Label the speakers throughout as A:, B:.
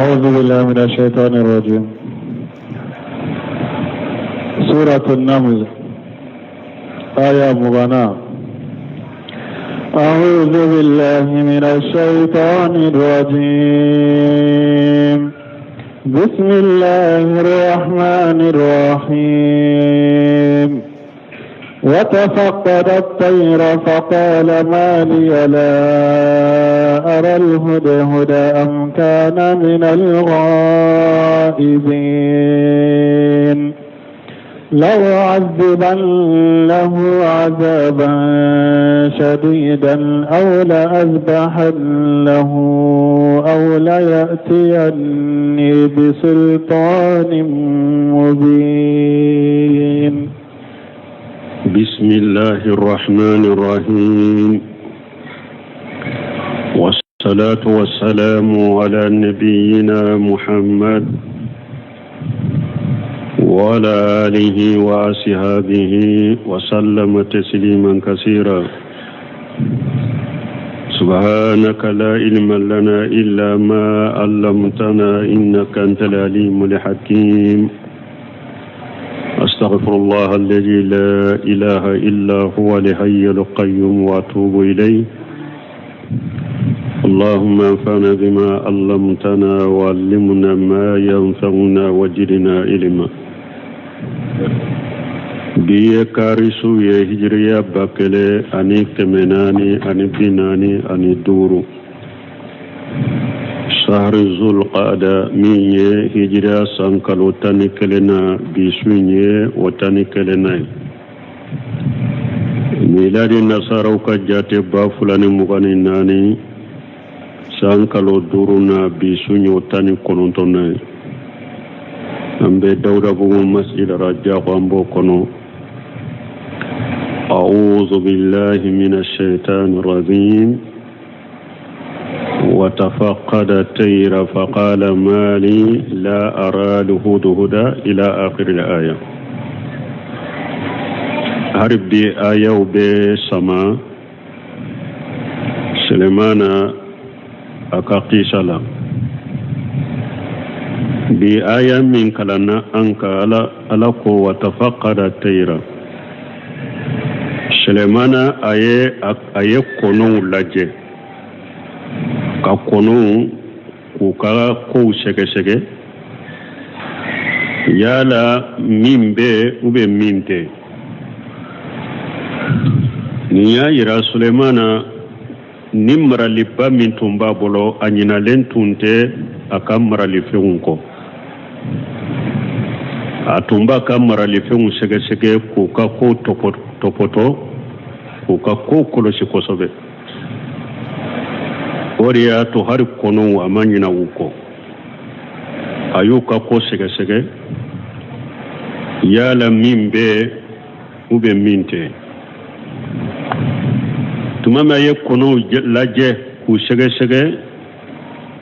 A: أعوذ بالله من الشيطان الرجيم. سورة النمل آية مغنى. أعوذ بالله من الشيطان الرجيم. بسم الله الرحمن الرحيم. وتفقد الطير فقال ما لي لا أرى الهدهد أم كان من الغائبين. لأعذبنه عذابا شديدا أو لأذبحنه أو ليأتيني بسلطان مبين.
B: بسم الله الرحمن الرحيم، والصلاة والسلام على نبينا محمد وعلى آله وأصحابه وسلم تسليما كثيرا. سبحانك لا علم لنا إلا ما علمتنا إنك أنت العليم الحكيم. أستغفر الله الذي لا إله إلا هو الحي القيوم وأتوب إليه. اللهم انفعنا بما علمتنا وعلمنا ما ينفعنا وزدنا علما. Bi ye kari su ye, hijiriya 1445, sahari Zulqada, min ye hijiriya san kalo 11 na. Bi su in ye o 11nan ye. Miladi nasaraw ka jate, 2024, san kalo duuru na, bi su ye o 19nan ye. An bɛ Dawudabugu Masjid Rajako, an b'o kɔnɔ. أعوذ بالله من الشيطان الرجيم. وتفقد الطير فقال ما لي لا أرى الهدهد إلى آخر الآية. Hali bi ayaw bɛ sama Sulemana a ka kisa la. Bi aya min kalanna an ka, ala ala ko: وتفقد الطير. Sulemana a ye kɔnɔw lajɛ, ka kɔnɔw k'u ka kow sɛgɛsɛgɛ, yala min bɛ u bɛ min tɛ. Nin y'a yira Sulemana ni maraliba min tun b'a bolo, a ɲinalen tun tɛ a ka maralifɛnw kɔ. A tun b'a ka maralifɛnw sɛgɛsɛgɛ, k'u ka kow tɔpɔtɔ, k'u ka kow kɔlɔsi kosɛbɛ. O de y'a to hali kɔnɔw, a ma ɲina u kɔ. A y'u ka ko sɛgɛsɛgɛ, yala min bɛ u bɛ min tɛ. Tuma min a ye kɔnɔw lajɛ k'u sɛgɛsɛgɛ,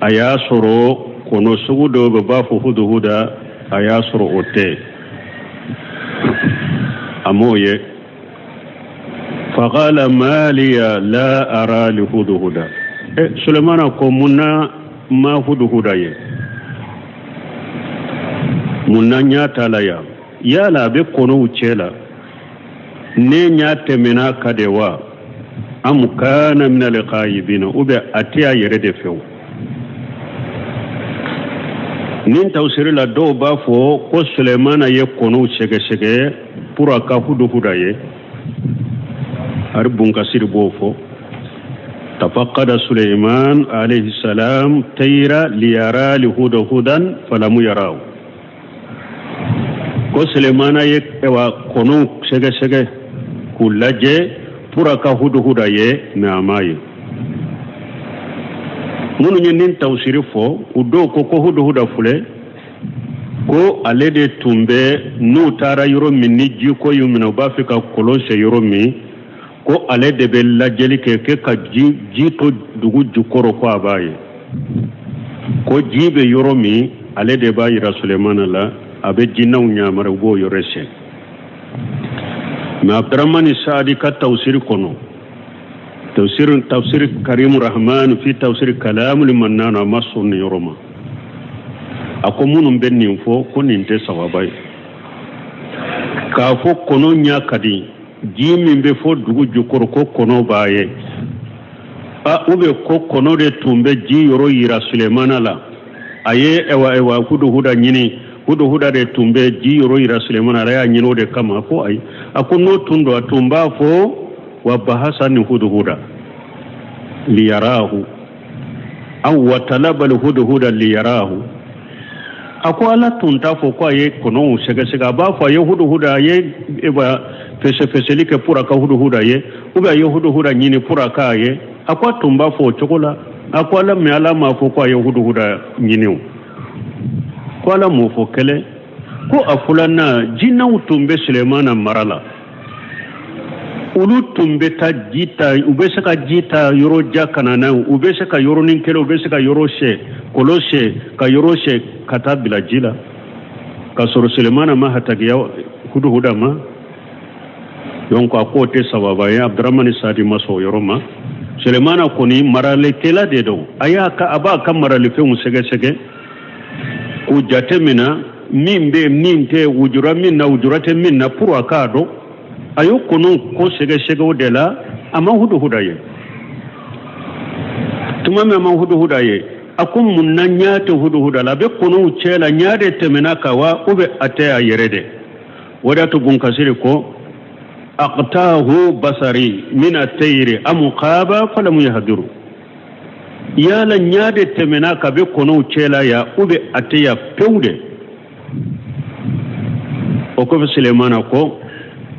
B: a y'a sɔrɔ kɔnɔ sugu dɔw bɛ b'a fɔ huduhuda, a y'a sɔrɔ o tɛ, a m'o ye. فقال ما لي لا أرى الهدهد. Sulemana ko: mun na ma huduhuda ye? Mun na ɲa t'a la yan? Yala a bɛ kɔnɔw cɛ la, ne ɲa tɛmɛna ka de wa? أم كان من الغائبين, ou bien a tɛ a yɛrɛ de fɛ o? Nin tafsiri la, dɔw b'a fɔ ko Sulemana ye kɔnɔw sɛgɛsɛgɛ pour a ka huduhuda ye. Hari Bunkasiri b'o fɔ: تفقد سليمان عليه السلام الطير ليرى هدهدا فلم يراه. Ko Sulemana ye wa kɔnɔw sɛgɛsɛgɛ k'u lajɛ pour a ka huduhuda ye, mais a m'a ye. Minnu ye nin tafsiri fɔ, u dɔw ko ko huduhuda filɛ, ko ale de tun bɛ n'u taara yɔrɔ min ni jiko y'u minɛ, u b'a fɛ ka kɔlɔn sen yɔrɔ min, ko ale de bɛ lajɛli kɛ kɛ ka ji ji to dugu jukɔrɔ, ko a b'a ye ko ji bɛ yɔrɔ min, ale de b'a yira Sulemana la. A bɛ jinɛw ɲamara, u b'o yɔrɔ sen. Mais Abdramani Saadi ka tafsiri kɔnɔ, tafsir Tafsir Karim Rahman fi tafsir Kalamul Mannan, a ma sɔn nin yɔrɔ ma. A ko minnu bɛ nin fɔ, ko nin tɛ sawaba ye, k'a fɔ kɔnɔ ɲɛ ka di, ji min bɛ fɔ dugu jukɔrɔ ko kɔnɔ b'a ye a, ou bien ko kɔnɔ de tun bɛ ji yɔrɔ yira Sulemana la. A ye ɛwa ɛwa huduhuda ɲini, huduhuda de tun bɛ ji yɔrɔ yira Sulemana la, a y'a ɲini o de kama. Ko ayi, a ko n'o tun don, a tun b'a fɔ wa bahasa ni huduhuda liyarahu aw wa talabal huduhuda liyarahu. A ko Ala tun t'a fɔ ko a ye kɔnɔw sɛgɛsɛgɛ, a b'a fɔ a ye huduhuda, a ye fɛsɛfɛsɛli kɛ pour a ka huduhuda ye, ou bien a ye huduhuda ɲini pour a k'a ye. A ko a tun b'a fɔ o cogo la. A ko Ala, mais Ala m'a fɔ ko a ye huduhuda ɲini o, ko Ala m'o fɔ. Kɛlɛ ko a filanan, jinɛw tun bɛ Sulemana mara la, olu tun bɛ taa ji ta, u bɛ se ka ji ta yɔrɔ jan ka na n'a ye, u bɛ se ka yɔrɔnin kelen, u bɛ se ka yɔrɔ sɛ kɔlɔn sɛ ka yɔrɔ sɛ ka taa bila ji la, ka sɔrɔ Sulemana ma hatakiya huduhuda ma. Donc a k'o tɛ sababa ye. Abdramani Sadi ma sɔn o yɔrɔ ma. Sulemana kɔni maralikɛla de don, a y'a ka a b'a ka maralifɛnw sɛgɛsɛgɛ k'u jate minɛ, min bɛ, min tɛ, wujura min na, wujura tɛ min na, pour a k'a dɔn. A y'o kɔnɔw ko sɛgɛsɛgɛ o de la, a ma huduhuda ye. Tuma min a ma huduhuda ye, a ko mun na ɲa tɛ huduhuda la? A bɛ kɔnɔw cɛ la, ɲa de tɛmɛna ka wa, ou bien a tɛ a yɛrɛ de? O de y'a to Bunkasiri ko aqtahu basari min atayiri amuqaba falamu yahduru. Yala ɲa de tɛmɛna ka bɛ kɔnɔw cɛ la ya, ou bien a tɛ ya pewu de? O kɔfɛ Sulemana ko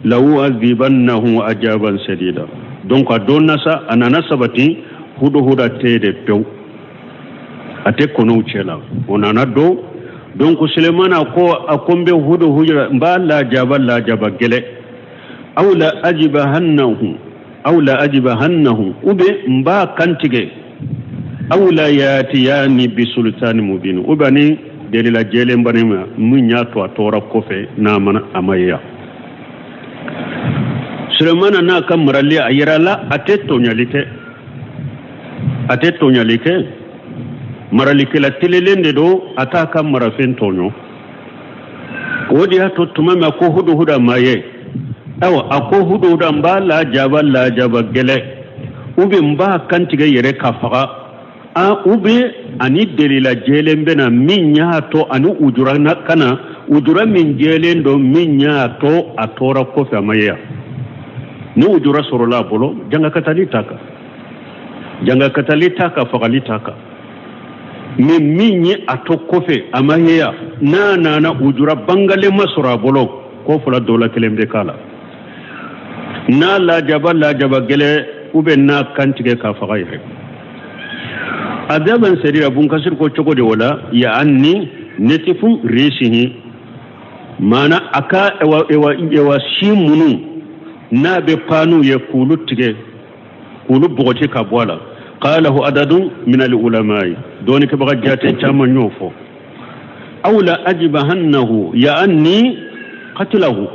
B: la uazibannahu ajaban sadida. Donc a donna sa, a nana sabati huduhuda tɛ de pewu, a tɛ kɔnɔw cɛ la. O nana don. Donc Sulemana ko a ko n bɛ huduhuda, n b'a lajaba lajaba gɛlɛ, aw la ajibahannahu, aw la ajibahannahu, ou bien n b'a kantigɛ, aw la yatiyani bisultani mubin, ou bien ni delila jɛlen bani ma min y'a to a tora kɔfɛ n'a mana a ma ye yan. Sulemana n'a ka marali, a yɛrɛ la, a tɛ tɔɲali kɛ, a tɛ tɔɲali kɛ, maralikɛla telelen de don, a t'a ka marafɛn tɔɲɔ. O de y'a to tuma min a ko huduhuda ma ye, ayiwa, a ko huduhuda n b'a lajaba lajaba gɛlɛ, ou bien n b'a kantigɛ yɛrɛ ka faga, ou bien ani delila jɛlen bɛ na min y'a to ani ujura ka na, ujura min jɛlen don min y'a to a tora kɔfɛ a ma ye yan. Ni ujura sɔrɔla a bolo, jangakatali t'a kan, jangakatali t'a kan, fagali t'a kan. Mais min ye a to kɔfɛ a ma ye yan, n'a nana ujura bangalen ma sɔrɔ a bolo, ko fila dɔ la kelen bɛ k'a la: n'a lajaba lajaba gɛlɛ, ou bien n'a kantigɛ k'a faga yɛrɛ. Adaban sadida, Bunkasir ko cogo de o la, yaani netifu resihi, maana a ka ewa ewa ewa si minnu n'a bɛ pan n'u ye, k'olu tigɛ, k'olu bɔgɔti ka bɔ a la. Qalahu adadun min al ulamai, dɔɔnikɛbaga jate caman y'o fɔ. Aw la ajibahannahu yaani qatlahu,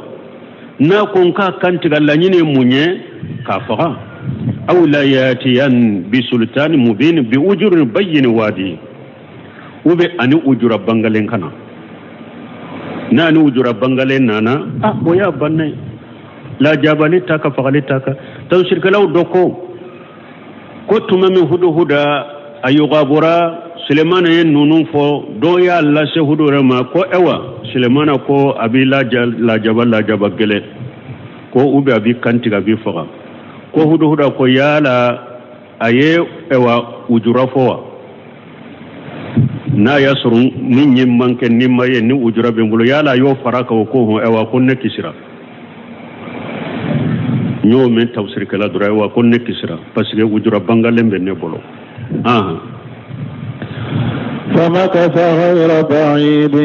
B: n'a ko n k'a kantigɛ, laɲini ye mun ye? K'a faga. Aw la yatiyan bi sultani mubin bi ujurin bayyin wadi, ou bien ani ujura bangalen ka na. N'a ni ujura bangalen nana, a o y'a bannen, lajabali ta ka fagali ta kan. Tafsirikɛlaw dɔ ko tuma min huduhuda a yɔgɔbɔra, Sulemana ye ninnu fɔ, dɔw y'a lase huduhuda ma ko ɛwa, Sulemana ko a b'i lajaba lajaba gɛlɛ, ko ou bien a b'i kantigɛ, a b'i faga. Ko huduhuda ko yala a ye ɛwa ujura fɔ wa? N'a y'a sɔrɔ ni ye man kɛ ni ma ye, ni ujura bɛ n bolo, yala a y'o fara kan? O ko hɔn, ɛwa, ko ne kisira. N y'o mɛn tafsirikɛla dɔrɔn, ayiwa, ko ne kisira parce que ujura bangalen bɛ ne bolo. Ahan.
A: فمكث غير بعيد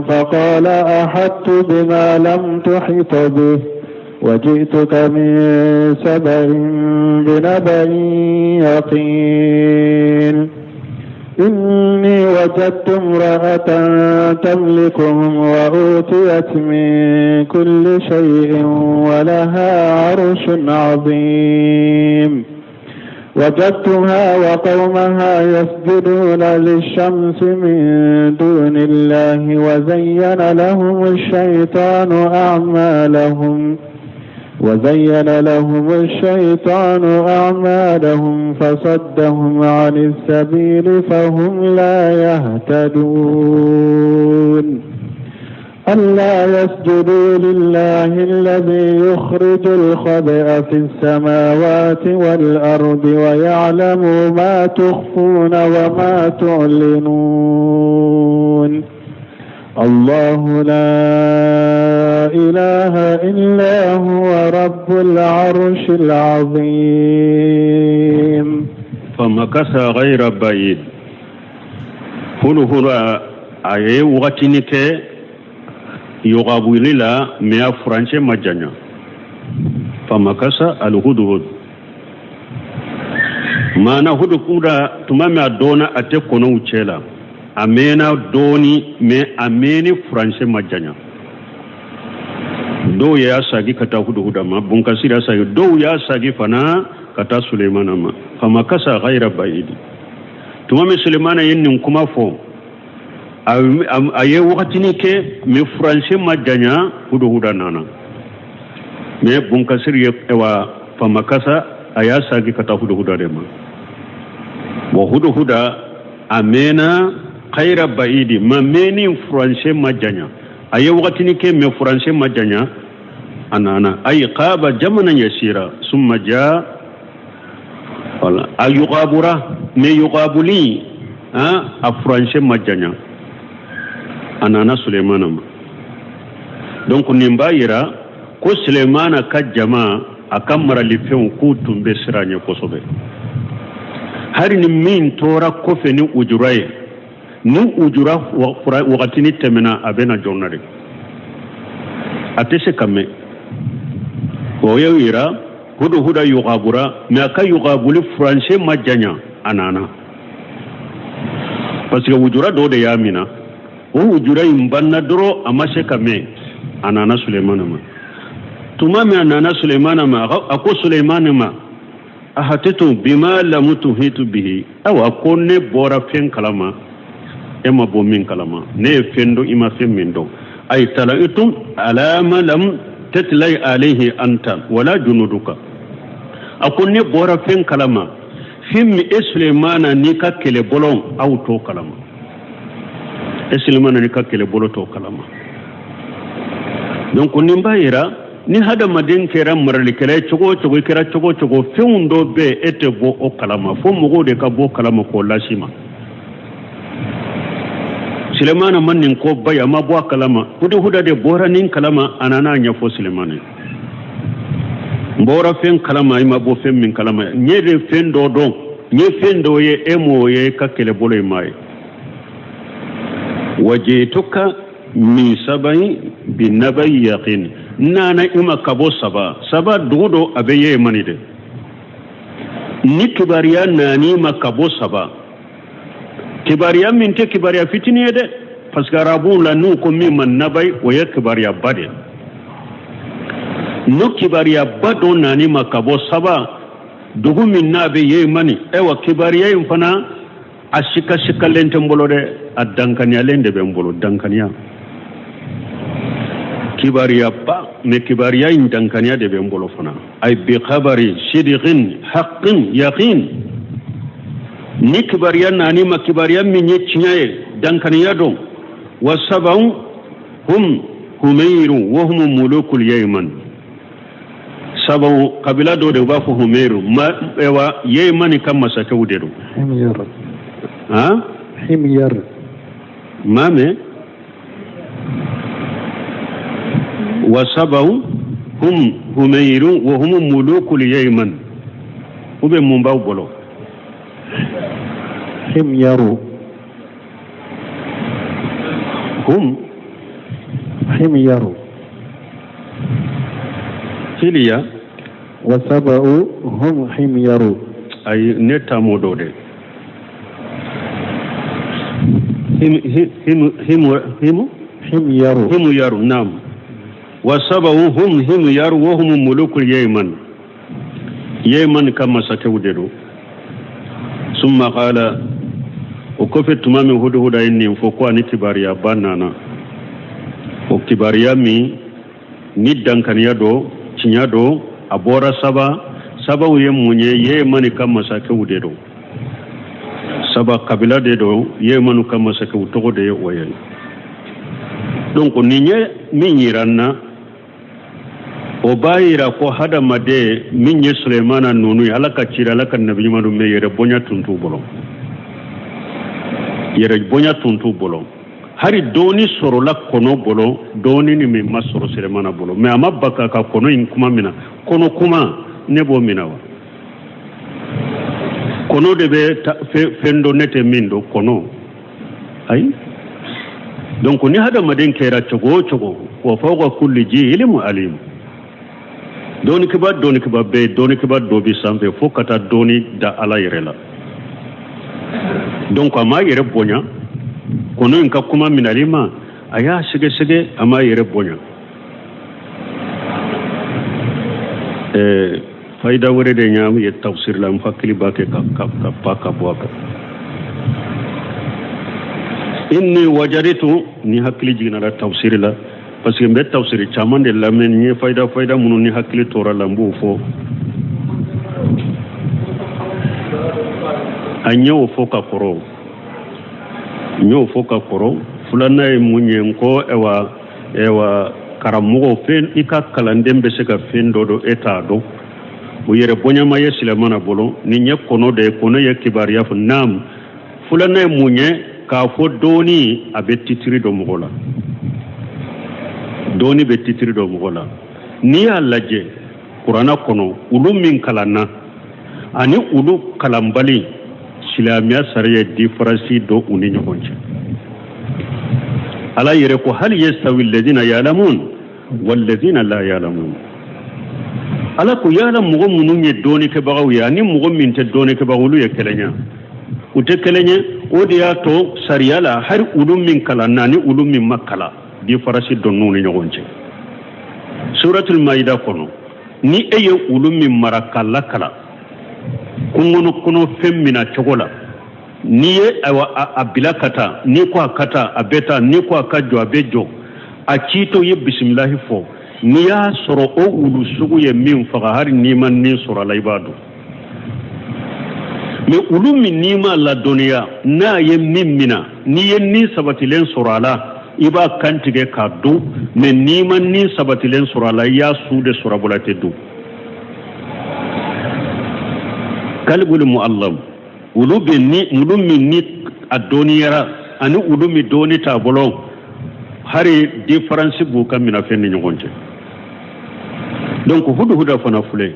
A: فقال أحطت بما لم تحط به وجئتك من سبأ بنبأ يقين إني وجدت امرأة تملكهم وأوتيت من كل شيء ولها عرش عظيم. وجدتها وقومها يسجدون للشمس من دون الله وزين لهم الشيطان أعمالهم وزين لهم الشيطان أعمالهم فصدهم عن السبيل فهم لا يهتدون. ألا يسجدوا لله الذي يخرج الخبأ في السماوات والأرض ويعلم ما تخفون وما تعلنون. الله لا إله إلا هو رب العرش العظيم.
B: فمكث غير بعيد. Huluhulu a ye wagatinin kɛ yugabuli la, mais a furancɛ ma janya. Famakasa alhudhud maana hudukuda tuma min a dɔnna a tɛ kɔnɔw cɛ la, a mɛnna dɔɔni, mais a mɛnni furancɛ ma janya. Dɔw y'a sagi ka taa huduhuda ma, bunkasiri y'a sagi, dɔw y'a sagi fana ka taa sulemana ma. Famakasa ghayra bayidi, tuma min sulemana ye nin kuma fɔ, a ye wagatinin kɛ, mais furancɛ ma janya, huduhuda nana. Mais bunkasiri ye wa famakasa a y'a sagi ka taa huduhuda de ma. Bon, huduhuda a mɛnna ghayra bayidi ma mɛnni furancɛ ma janya, a ye wagatinin kɛ, mais furancɛ ma janya, a nana. Ay qaba jamanan yasira summa ja. Wala a yugabura, mais yugabuli a furancɛ ma janya, a nana Sulemana ma. Donc nin b'a yira ko Sulemana ka jama, a ka maralifɛnw, k'u tun bɛ siran ɲɛ kosɛbɛ. Hali ni min tora kɔfɛ ni ujura ye, ni ujura wagatini tɛmɛna, a bɛna jɔn na de, a tɛ se ka mɛn. O y'o yira huduhuda yugabura, mais a ka yugabuli furancɛ ma janya, a nana, parce que wujura dɔ de y'a minɛ. O wujura in banna dɔrɔn, a ma se ka mɛn, a nana Sulemana ma. Tuma min a nana Sulemana ma, a ko Sulemana ma: ahatitu bima lam tuhitu bihi. Awa, ko ne bɔra fɛn kalama, e ma bɔ min kalama. Ne ye fɛn dɔn, i ma fɛn min dɔn. Ay talaitum ala ma lam tatlai alayhi anta wala junuduka. A ko ne bɔra fɛn kalama, fɛn min e Sulemana n'i ka kɛlɛbolo aw t'o kalama, e Sulemana n'i ka kɛlɛbolo t'o kalama. Donc nin b'a yira ni hadamaden kɛra maralikɛla ye cogo o cogo, i kɛra cogo o cogo, fɛnw dɔ bɛ e tɛ bɔ o kalama, fo mɔgɔw de ka bɔ kalama k'o lasi ma. Sulemana ma nin ko ba ye, a ma bɔ a kalama. Huduhuda de bɔra nin kalama, a nana a ɲɛfɔ Sulemana ye: n bɔra fɛn kalama, i ma bɔ fɛn min kalama. N ye de fɛn dɔ dɔn, n ye fɛn dɔ ye, e m'o ye, i ka kɛlɛbolo ye m'a ye. Wajituka min sabayin bi nabayi yaqin. N nana i ma ka bɔ Saba. Saba dugu dɔ a bɛ Yemani de. Ni kibaruya nana i ma ka bɔ Saba, kibaruya min tɛ kibaruya fitinin ye dɛ, parce que arabuw la, n'u ko min ma nabayi, o ye kibaruyaba de ye. N'o kibaruyaba dɔ nana i ma ka bɔ Saba, dugu min n'a bɛ Yemani, ayiwa, kibaruya in fana a sikasikalen tɛ n bolo dɛ, a dankaniyalen de bɛ n bolo. Dankaniya kibaruyaba, mais kibaruya in dankaniya de bɛ n bolo fana. Ay bi khabari sidiqin haqqin yaqin. Ni kibaruya nani ma, kibaruya min ye tiɲɛ ye, dankaniya don. Wa saban hum humeiru wa hum mulukul yemen. Saban kabila dɔ de, u b'a fɔ Humeiru ma. Ewa, Yemani ka masakɛw de don.
A: Himyar.
B: Han.
A: Himyar.
B: Maa mɛn wa saban hum humeiru wa hum mulukul yemen. U bɛ mun b'aw bolo?
A: Himyaru.
B: Hum
A: Himyaru.
B: Hiliya.
A: Wa saba'u hum himyaru.
B: Ayi, ne ta m'o dɔ dɛ. Him him him himu.
A: Himyaru.
B: Himu yaru, naam. Wa sabahu hum himyaru wa hum mulukul yemen. Yemen ka masakɛw de don. Summa qala, o kɔfɛ tuma min huduhuda ye nin fɔ ko ani kibaruyaba nana, o kibaruya min ni dankaniya don, tiɲɛ don, a bɔra saba. Sabaw ye mun ye? Yemani ka masakɛw de don, saba kabila de don, yemanu ka masakɛw tɔgɔ de ye o ye. Donc nin ye min yira n na, o b'a yira ko hadamaden min ye Sulemana nunu ye, Ala ka cira, Ala ka nabi ɲuman don, mais yɛrɛ bonya tun t'u bolo, yɛrɛ bonya tun t'u bolo. Hari dɔɔni sɔrɔla kɔnɔ bolo, dɔɔni ni min ma sɔrɔ Sulemana bolo, mais a ma ban k'a ka kɔnɔ in kuma mina. Kɔnɔ kuma ne b'o mina wa? Kɔnɔ de bɛ fɛn dɔn, ne tɛ min dɔn, kɔnɔ ayi. Donc ni hadamaden kɛra cogo o cogo, wa fawqa kulli ji ilmu alim, dɔɔnikɛba dɔɔnikɛba bɛɛ dɔɔnikɛba dɔ bɛ sanfɛ fo ka taa dɔɔni da Ala yɛrɛ la. Donc a m'a yɛrɛ bonya kɔnɔ in ka kuma minali ma, a y'a sɛgɛsɛgɛ, a m'a yɛrɛ bonya. Fayida wɛrɛ de y'a ye tafsir la, n hakili b'a kɛ ka pa ka bɔ a kan. Inni wajaditu, ni hakili jiginna la tafsir la, parce que n bɛ tafsir caman de lamɛn, n ye fayida minnu ni hakili tora la, n b'o fɔ. A n y'o fɔ ka kɔrɔ, n y'o fɔ ka kɔrɔ. Filanan ye mun ye? N ko ɛwa karamɔgɔ, fɛn i ka kalanden bɛ se ka fɛn dɔ dɔn, e t'a dɔn. O yɛrɛ bonyama ye Silamana bolo. Nin ye kɔnɔ de ye, kɔnɔ ye kibaruya fɔ. Naam, filanan ye mun ye? K'a fɔ dɔɔni a bɛ titiri dɔ mɔgɔ la, dɔɔni bɛ titiri dɔ mɔgɔ la. N'i y'a lajɛ kuranna kɔnɔ, olu min kalanna ani olu kalanbali, silamɛya sariya diferansi dɔ u ni ɲɔgɔn cɛ. Ala yɛrɛ ko hal yastawi alladhina ya'lamun walladhina la ya'lamun. Ala ko yala mɔgɔ minnu ye dɔɔnikɛbagaw ye ani mɔgɔ min tɛ dɔɔnikɛbagaw, olu ye kelen ye? U tɛ kelen ye. O de y'a to sariya la, hali olu min kalanna ani olu min ma kalan, diferansi donn'u ni ɲɔgɔn cɛ. Suratul Maida kɔnɔ, ni e ye olu min mara k'a lakalan kungo kɔnɔ fɛn mina cogo la, n'i ye ayiwa a bila ka taa, n'i ko a ka taa a bɛ taa, n'i ko a ka jɔ a bɛ jɔ, a citɔ ye bisimilahi fɔ, n'i y'a sɔrɔ o wulu sugu ye min faga, hali n'i ma nin sɔrɔ a la, i b'a dun. Mais olu min n'i m'a ladɔnniya, n'a ye min mina, n'i ye nin sabatilen sɔrɔ a la, i b'a kan tigɛ k'a dun. Mais n'i ma nin sabatilen sɔrɔ a la, i y'a su de sɔrɔ a bolo, a tɛ dun. Kalibul muallam, olu bɛ ni olu min ni a dɔnniyara ani olu min dɔnni t'a bolo, hari différence b'u ka minafɛn ni ɲɔgɔn cɛ. Donc huduhuda fana filɛ,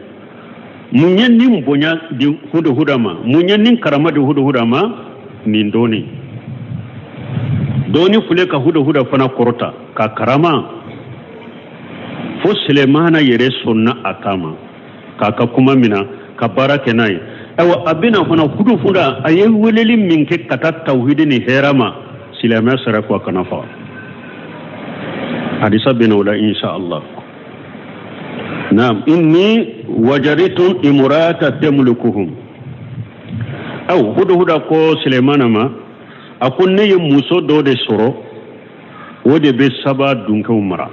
B: mun ye nin bonya di huduhuda ma? Mun ye nin karama di huduhuda ma? Nin dɔnni dɔnni filɛ ka huduhuda fana kɔrɔta ka karama fo Sulemana yɛrɛ sɔnna a ta ma, k'a ka kuma mina, ka baara kɛ n'a ye. Ayiwa, a bɛna fana huduhuda a ye weleli min kɛ ka taa tawhidi ni hɛrɛ ma, silamɛya sara ko a kana faga. Hadisa bɛna o la insha Allah. Naam, inni wajadtu imrata tamlikuhum. Aw huduhuda ko Sulemana ma, a ko ne ye muso dɔ de sɔrɔ, o de bɛ saba dunkɛw mara.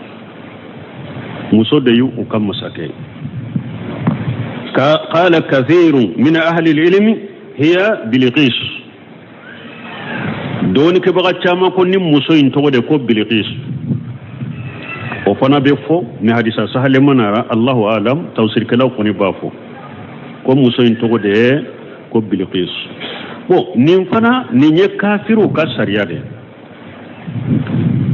B: Muso de y'u ka masakɛ ye. Qala kathirun min ahli ilmi hiya Bilqis. Dɔɔnikɛbaga caman ko ni muso in tɔgɔ de ko Bilqis. O fana bɛ fɔ ni hadisa sahalema nara, Allahu alam, tafsirikɛlaw kɔni b'a fɔ ko muso in tɔgɔ de ye ko Bilqis. Bon, nin fana nin ye kafiriw ka sariya de ye.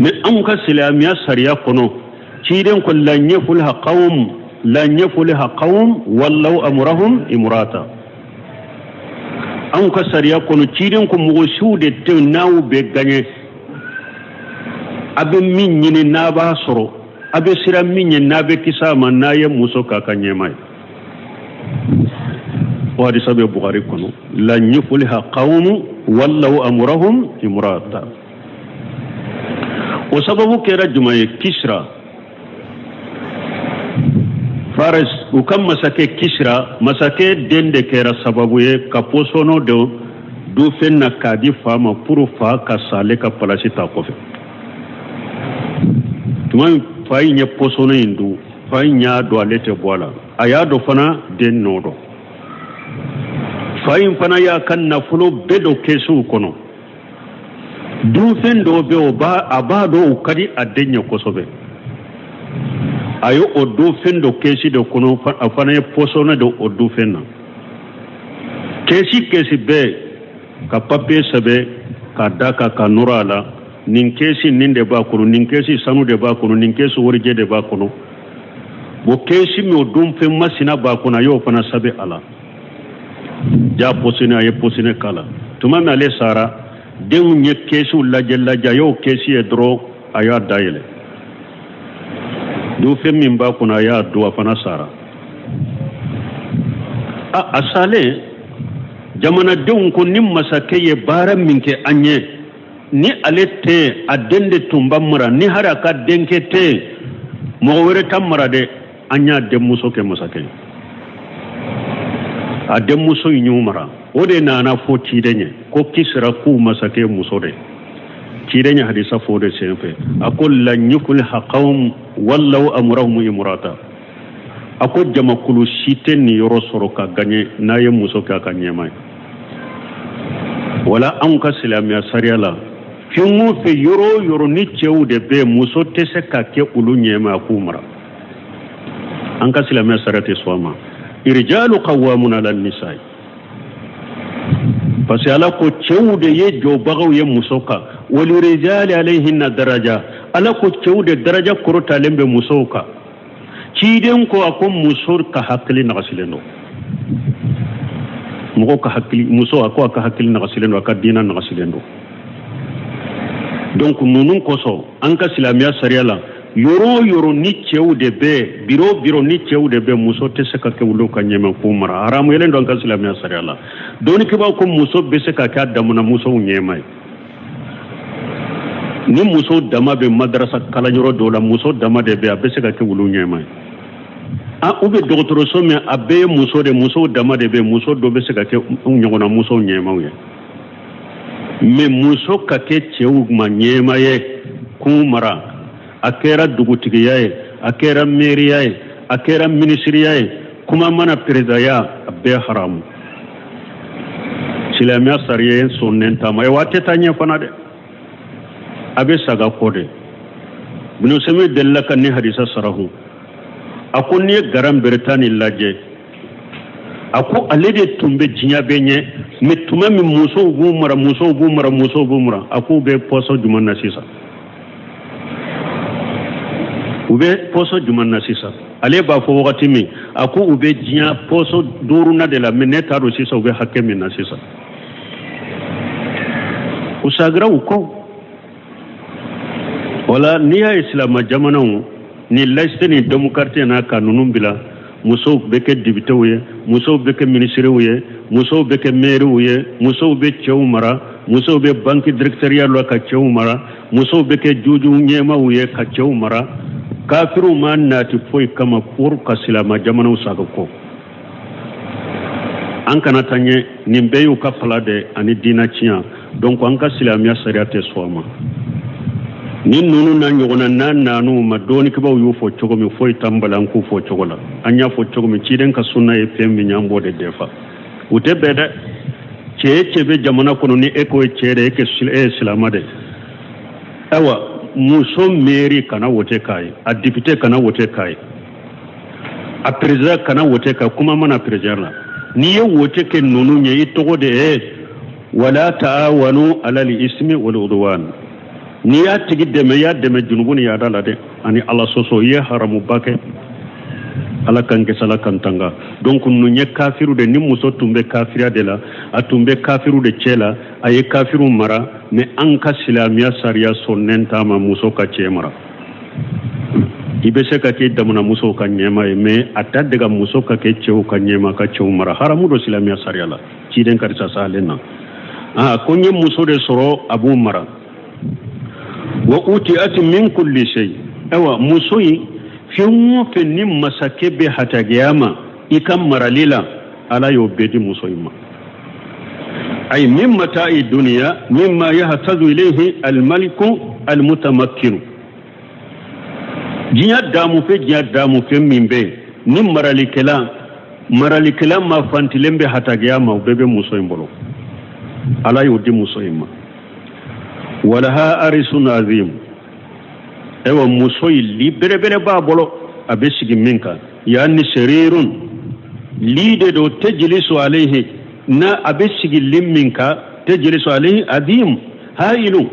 B: Mais anw ka silamɛya sariya kɔnɔ, ciden ko lan yufliha qawm lan yufliha qawm wallaw amrahum imrata. Anw ka sariya kɔnɔ, ciden ko mɔgɔ siw de tɛ n'aw bɛ gaɲɛ, a bɛ min ɲini n'a b'a sɔrɔ, a bɛ siran min ɲɛ n'a bɛ kisi a ma, n'a ye muso k'a ka ɲɛmaa ye. O hadisa bɛ Bukhari kɔnɔ, lan yufliha qawm wallaw amrahum imrata. O sababu kɛra jumɛn ye? Kisra Faris, u ka masakɛ Kisra, masakɛ den de kɛra sababu ye ka pɔsɔnɔ don. dunfɛn na k'a di fa ma pour fa ka sa ale ka palasi ta kɔfɛ. Tuma min fa in ye pɔsɔni in dun, fa in y'a dɔn ale tɛ bɔ a la, a y'a dɔn fana den nɔ don. Fa in fana y'a ka nafolo bɛɛ don kɛsiw kɔnɔ. Dunfɛn dɔw bɛ o b'a a b'a dɔn o ka di a den ye kosɛbɛ, a ye o dunfɛn don kɛsi de kɔnɔ. A fana ye pɔsɔni don o dunfɛn na. Kɛsi bɛɛ ka papiye sɛbɛn ka da kan ka nɔrɔ a la: nin kɛsi nin de b'a kɔnɔ, nin kɛsi sanu de b'a kɔnɔ, nin kɛsi warijɛ de b'a kɔnɔ. O kɛsi min o dunfɛn masina b'a kɔnɔ, a y'o fana sɛbɛn a la. Ja pɔsɔni, a ye pɔsɔni k'a la. Tuma min ale sara, denw ye kɛsiw lajɛ lajɛ, a y'o kɛsi ye dɔrɔn, a y'a dayɛlɛ, dunfɛn min b'a kɔnɔ, a y'a dun, a fana sara. A salen, jamanadenw ko ni masakɛ ye baara min kɛ an ye, ni ale tɛ, a den de tun b'a mara, ni hali a ka denkɛ tɛ, mɔgɔ wɛrɛ t'a mara dɛ, an y'a denmuso kɛ masakɛ ye. A denmuso in y'u mara. O de nana fɔ ciden ye ko Kisira k'u masakɛ muso de. Ciden ye hadisa fɔ o de senfɛ, a ko lan yufliha qawm wallaw amrahum imrata. A ko jamakulu si tɛ nin yɔrɔ sɔrɔ ka gaɲɛ n'a ye muso kɛ a ka ɲɛmaa ye. Wala anw ka silamɛya sariya la, fɛn o fɛn, yɔrɔ o yɔrɔ ni cɛw de bɛ, muso tɛ se ka kɛ olu ɲɛmaa k'u mara. An ka silamɛya sariya tɛ sɔn a ma. Irjalu qawwamuna ala nisa, parce que Ala ko cɛw de ye jɔbagaw ye muso kan. Walirijali alayhinna daraja, Ala ko cɛw de daraja kɔrɔtalen bɛ musow kan. Ciden ko, a ko muso ka hakili nagasilen don, mɔgɔw ka hakili, muso, a ko a ka hakili nagasilen don, a ka diina nagasilen don. Donc ninnu kosɔn, an ka silamɛya sariya la, yɔrɔ o yɔrɔ ni cɛw de bɛ, biro o biro ni cɛw de bɛ, muso tɛ se ka kɛ olu ka ɲɛmaa k'u mara. Haramu yelen don an ka silamɛya sariya la. Dɔnnikɛbaaw ko muso bɛ se ka kɛ a damana musow ɲɛmaa ye. Ni muso dama bɛ madarasa kalanyɔrɔ dɔw la, muso dama de bɛ, a bɛ se ka kɛ olu ɲɛmaa ye. A u bɛ dɔgɔtɔrɔso min, a bɛɛ ye muso de, musow dama de bɛ, muso dɔ bɛ se ka kɛ ɲɔgɔnna musow ɲɛmaaw ye. Mais muso ka kɛ cɛw ma ɲɛmaa ye k'u mara, a kɛra dugutigiya ye, a kɛra mɛriya ye, a kɛra minisiriya ye, kuma mana perezidanya, a bɛɛ haramu. Silamɛya sariya sɔnnen t'a ma. Wa a tɛ taa ɲɛ fana dɛ, a bɛ saga kɔ de. Ibn Usaymin delila ka ni hadisa sarahu. A ko n'i ye Grande-Bretagne lajɛ, a ko ale de tun bɛ diɲɛ bɛɛ ɲɛ. Mais tuma min musow b'u mara, musow b'u mara, musow b'u mara, a k'u bɛ pɔsɔ jumɛn na sisan? U bɛ pɔsɔ jumɛn na sisan? Ale b'a fɔ wagati min, a ko u bɛ diɲɛ pɔsɔ duurunan de la, mais ne t'a dɔn sisan u bɛ hakɛ min na sisan. U sagira u kɔ. Wala n'i y'a ye silamɛ jamanaw ni laïcité ni démocratie n'a ka ninnu bila, musow bɛ kɛ députéw ye, musow bɛ kɛ minisiriw ye, musow bɛ kɛ maires ye, musow bɛ cɛw mara, musow bɛ banque directeurya la ka cɛw mara, musow bɛ kɛ juju ɲɛmaaw ye ka cɛw mara. Kafiriw ma nati foyi kama pour ka silamɛ jamanaw sago kɔ. An kana taa ɲɛ, nin bɛɛ y'u ka fala de ani diinɛ tiɲɛ. Donc an ka silamɛya sariya tɛ sɔn a ma. Ni ninnu na ɲɔgɔnna n'a nan'u ma, dɔɔnikɛbaw y'u fɔ cogo min, foyi t'an bali an k'u fɔ cogo la. An y'a fɔ cogo min, ciden ka sunna ye fɛn min ye, an b'o de defa. U tɛ bɛn dɛ. Cɛ cɛ bɛ jamana kɔnɔ, ni e ko ye cɛ de, e e ye silamɛ de. Ayiwa, muso mairie kana wote k'a ye, a député kana wote k'a ye, a président kana wote ka kuma mana président la. N'i ye wote kɛ ninnu ye, i tɔgɔ de ye wala taawanu alal ismi wal udwan. N'i y'a tigi dɛmɛ, i y'a dɛmɛ junubu ni yaada la dɛ, ani Ala sɔsɔ, i ye haramuba kɛ. Ala kan kisi, Ala kan tanga. Donc ninnu ye kafiru de. Ni muso tun bɛ kafiriya de la, a tun bɛ kafiru de cɛ la, a ye kafiru mara. Mais an ka silamɛya sariya sɔnnen t'a ma muso ka cɛ mara. I bɛ se ka kɛ damana musow ka ɲɛmaa ye, mais a ta dega muso ka kɛ cɛw ka ɲɛmaa ka cɛw mara, haramu don silamɛya sariya la. Ciden karisa salen na, aa, ko n ye muso de sɔrɔ, a b'u mara. Wa utiat min kulli shay. Ayiwa, muso in, fɛn o fɛn ni masakɛ bɛ hatagiya ma i ka marali la, Ala y'o bɛɛ di muso in ma. Ay min mata'i dunya mimma yahtaju ilayhi almaliku almutamakkinu. Diɲɛ daamufɛn, diɲɛ daamufɛn min bɛ yen ni maralikɛla ma fantilen bɛ hatagiya ma, o bɛɛ bɛ muso in bolo. Ala y'o di muso in ma. Walaha arisun azim. Ayiwa, muso in li belebele b'a bolo a bɛ sigi min kan, yaani serirun, li de don, tejilisu alayhi, n'a a bɛ sigi li min kan, tejilisu alayhi azim hailu,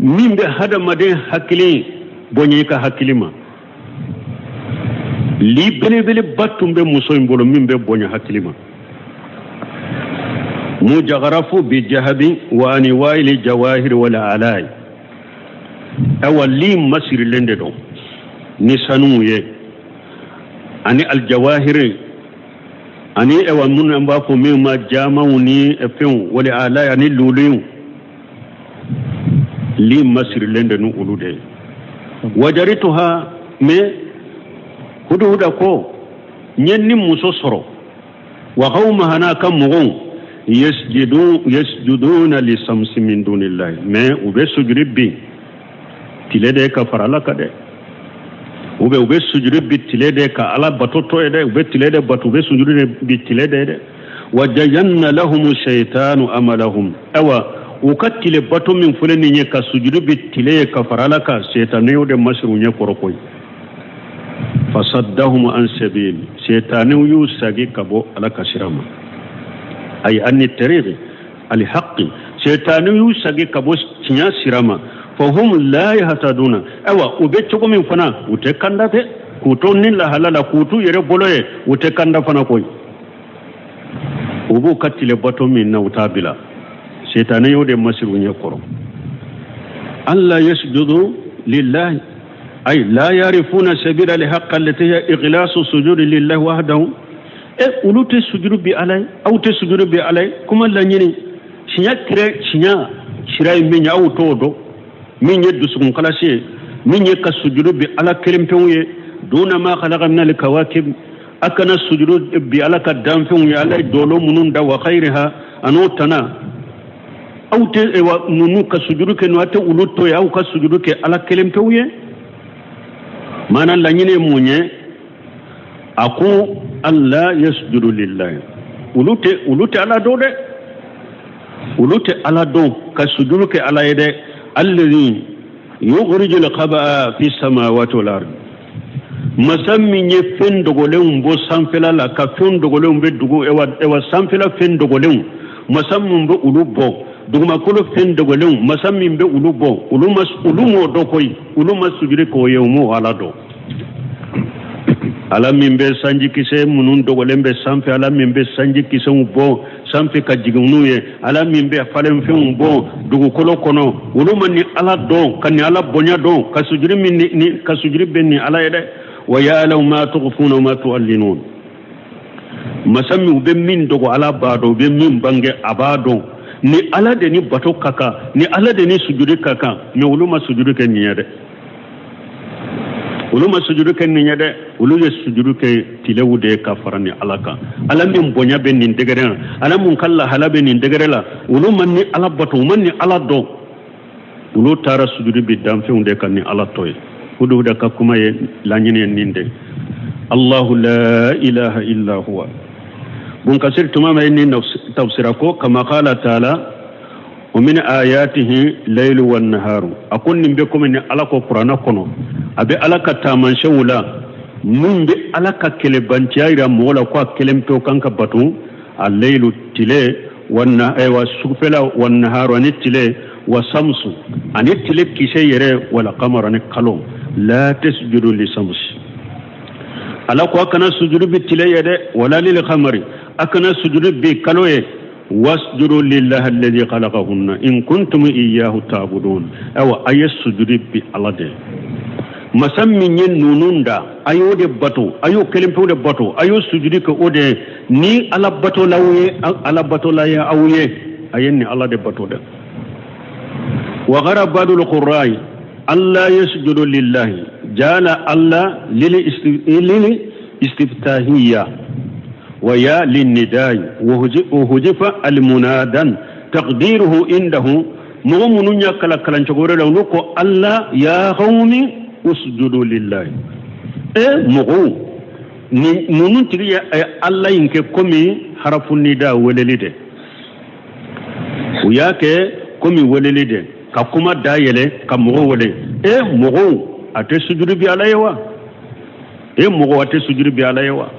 B: min bɛ hadamaden hakili bonya i ka hakili ma. Li belebeleba tun bɛ muso in bolo min bɛ bonya hakili ma. Mujagarafu bi jahabi wa anwa'il jawahir wal alai. Awa, li masirilen de don ni sanuw ye ani aljawahiri ani awa minnu an b'a fɔ min ma jamaw ni fɛnw, wal alai ani luluw. Li masirilen de ni olu de ye. Wajarituha, mais Huduhuda ko n ye ni muso sɔrɔ, wa qawmaha, n'a ka mɔgɔw, yasjuduna lisamsi min dunillahi, mais u bɛ sujudi bi tile de ka fara Ala kan dɛ. U bɛ sujudi bi tile de ka Ala bato to ye dɛ. U bɛ tile de bato, u bɛ sujudi de bi tile de dɛ. Wa zayyana lahumu shaytanu amalahum. Awa, u ka tile bato min filɛ nin ye, ka sujudi bi tile ye ka fara Ala kan, seytanɛ y'o de masiri u ɲɛ kɔrɔ koyi. Fasaddahum an sabil, seytanɛw y'u sagi ka bɔ Ala ka sira ma. Ay anni tariqi alhaqi, seytanɛw y'u sagi ka bɔ tiɲɛ sira ma. Fahum la yahtaduna. Awa, u bɛ cogo min fana, u tɛ kanda tɛ k'u to ni lahala la, k'u t'u yɛrɛ bolo ye, u tɛ kanda fana koyi. U b'u ka tile bato min na, u t'a bila. Seytanɛ y'o de masiri u ɲɛ kɔrɔ. Alla yasjudu lillahi, ay la yarifuna sabila lihaqq allati hiya ikhlasu sujudi lillahi wahdahu. E, olu tɛ sujudu bi Ala ye, aw tɛ sujudu bi Ala ye. Kuma laɲini tiɲɛ kɛrɛ, tiɲɛ sira ye min ye, aw t'o dɔn, min ye dusukun kalasi ye, min ye ka sujudu bi Ala kelen pewu ye. Duna ma khalaqa min alkawakib, a kana sujudu bi Ala ka danfɛnw ye, Ala ye dolo minnu da, wa khayriha, an'o tana. Aw tɛ wa ninnu ka sujudu kɛ, aw tɛ olu to ye, aw ka sujudu kɛ Ala kelen pewu ye. Maana laɲini ye mun ye? A ko alla yasjudu lillahi, olu tɛ Ala dɔn dɛ, olu tɛ Ala dɔn ka sujudu kɛ Ala ye dɛ. Alladhi yukhrijul khaba'a fi samawati wal ard, masa min ye fɛn dogolenw bɔ sanfɛla la, ka fɛn dogolenw bɛ dugu, ewa sanfɛla fɛn dogolenw, masa min bɛ olu bɔ, dugumakolo fɛn dogolenw, masa min bɛ olu bɔ, olu ma, olu m'o dɔn koyi. Olu ma sujudi k'o ye, u m'o Ala dɔn. Ala min bɛ sanjikisɛ minnu dogolen bɛ sanfɛ, Ala min bɛ sanjikisɛw bɔ sanfɛ ka jigin n'u ye, Ala min bɛ falenfɛnw bɔ dugukolo kɔnɔ, olu ma ni Ala dɔn, ka ni Ala bonya dɔn, ka sujudi min ni ka sujudi bɛ ni Ala ye dɛ. Wa ya'lamu ma tukhfuna wa ma tu'linun, masa min u bɛ min dogo, Ala b'a dɔn, u bɛ min bange, a b'a dɔn. Ni Ala de ni bato ka kan, ni Ala de ni sujudi ka kan, mais olu ma sujudi kɛ nin ye dɛ. Olu ma sujudu kɛ nin ye dɛ. Olu ye sujudu kɛ tilew de ye ka fara ni Ala kan. Ala min bonya bɛ nin degré la, Ala mun ka lahala bɛ nin degré la, olu ma ni Ala bato, u ma ni Ala dɔn. Olu taara sujudu bi danfɛnw de kan ni Ala tɔ ye. Huduhuda ka kuma ye laɲini ye nin de. Allahu la ilaha illa huwa. Bun Kasir tuma ma ye nin tafsira ko kama qala taala wa min ayatihi laylu wan naharu. A ko nin bɛ komi ni Ala ko Kuranɛ kɔnɔ, a bɛ Ala ka taamasiyɛnw la mun bɛ Ala ka kɛlɛbanciya yira mɔgɔ la ko a kelen pewu kan ka bato. A laylu, tile, wa sufɛla, wa naharu, ani tile, wa samsu, ani tile kisɛ yɛrɛ, wala qamaru, ani kalo. La tasjudu li samsi, Ala ko a kana sujudu bi tile ye dɛ, wala lil qamari, a kana sujudu bi kalo ye. Wasjudu lillahi alladhi khalaqahunna in kuntum iyyahu ta'budun. Awa, a ye sujudi bi Ala de, masa min ye ninnu da, a y'o de bato, a y'o kelen pewu de bato, a y'o sujudi kɛ o de ye. Ni Ala batolaw ye, Ala batola ye aw ye, a ye nin Ala de bato dɛ. Wa qara ba'dul qurra'i alla yasjudu lillahi jala alla lil istiftahiyya. Wa ya linnidai wa hujifa almunadan taqdiruhu indahu. Mɔgɔ minnu y'a kalan kalancogo wɛrɛ la, olu ko Allah ya qawmi usjudu lillahi. E mɔgɔw, ni ninnu tigi ye Allah in kɛ komi harafu nida weleli de, u y'a kɛ komi weleli de, ka kuma dayɛlɛ ka mɔgɔw wele. E mɔgɔw, a tɛ sujudi bi Ala ye wa? E mɔgɔw, a tɛ sujudi bi Ala ye wa?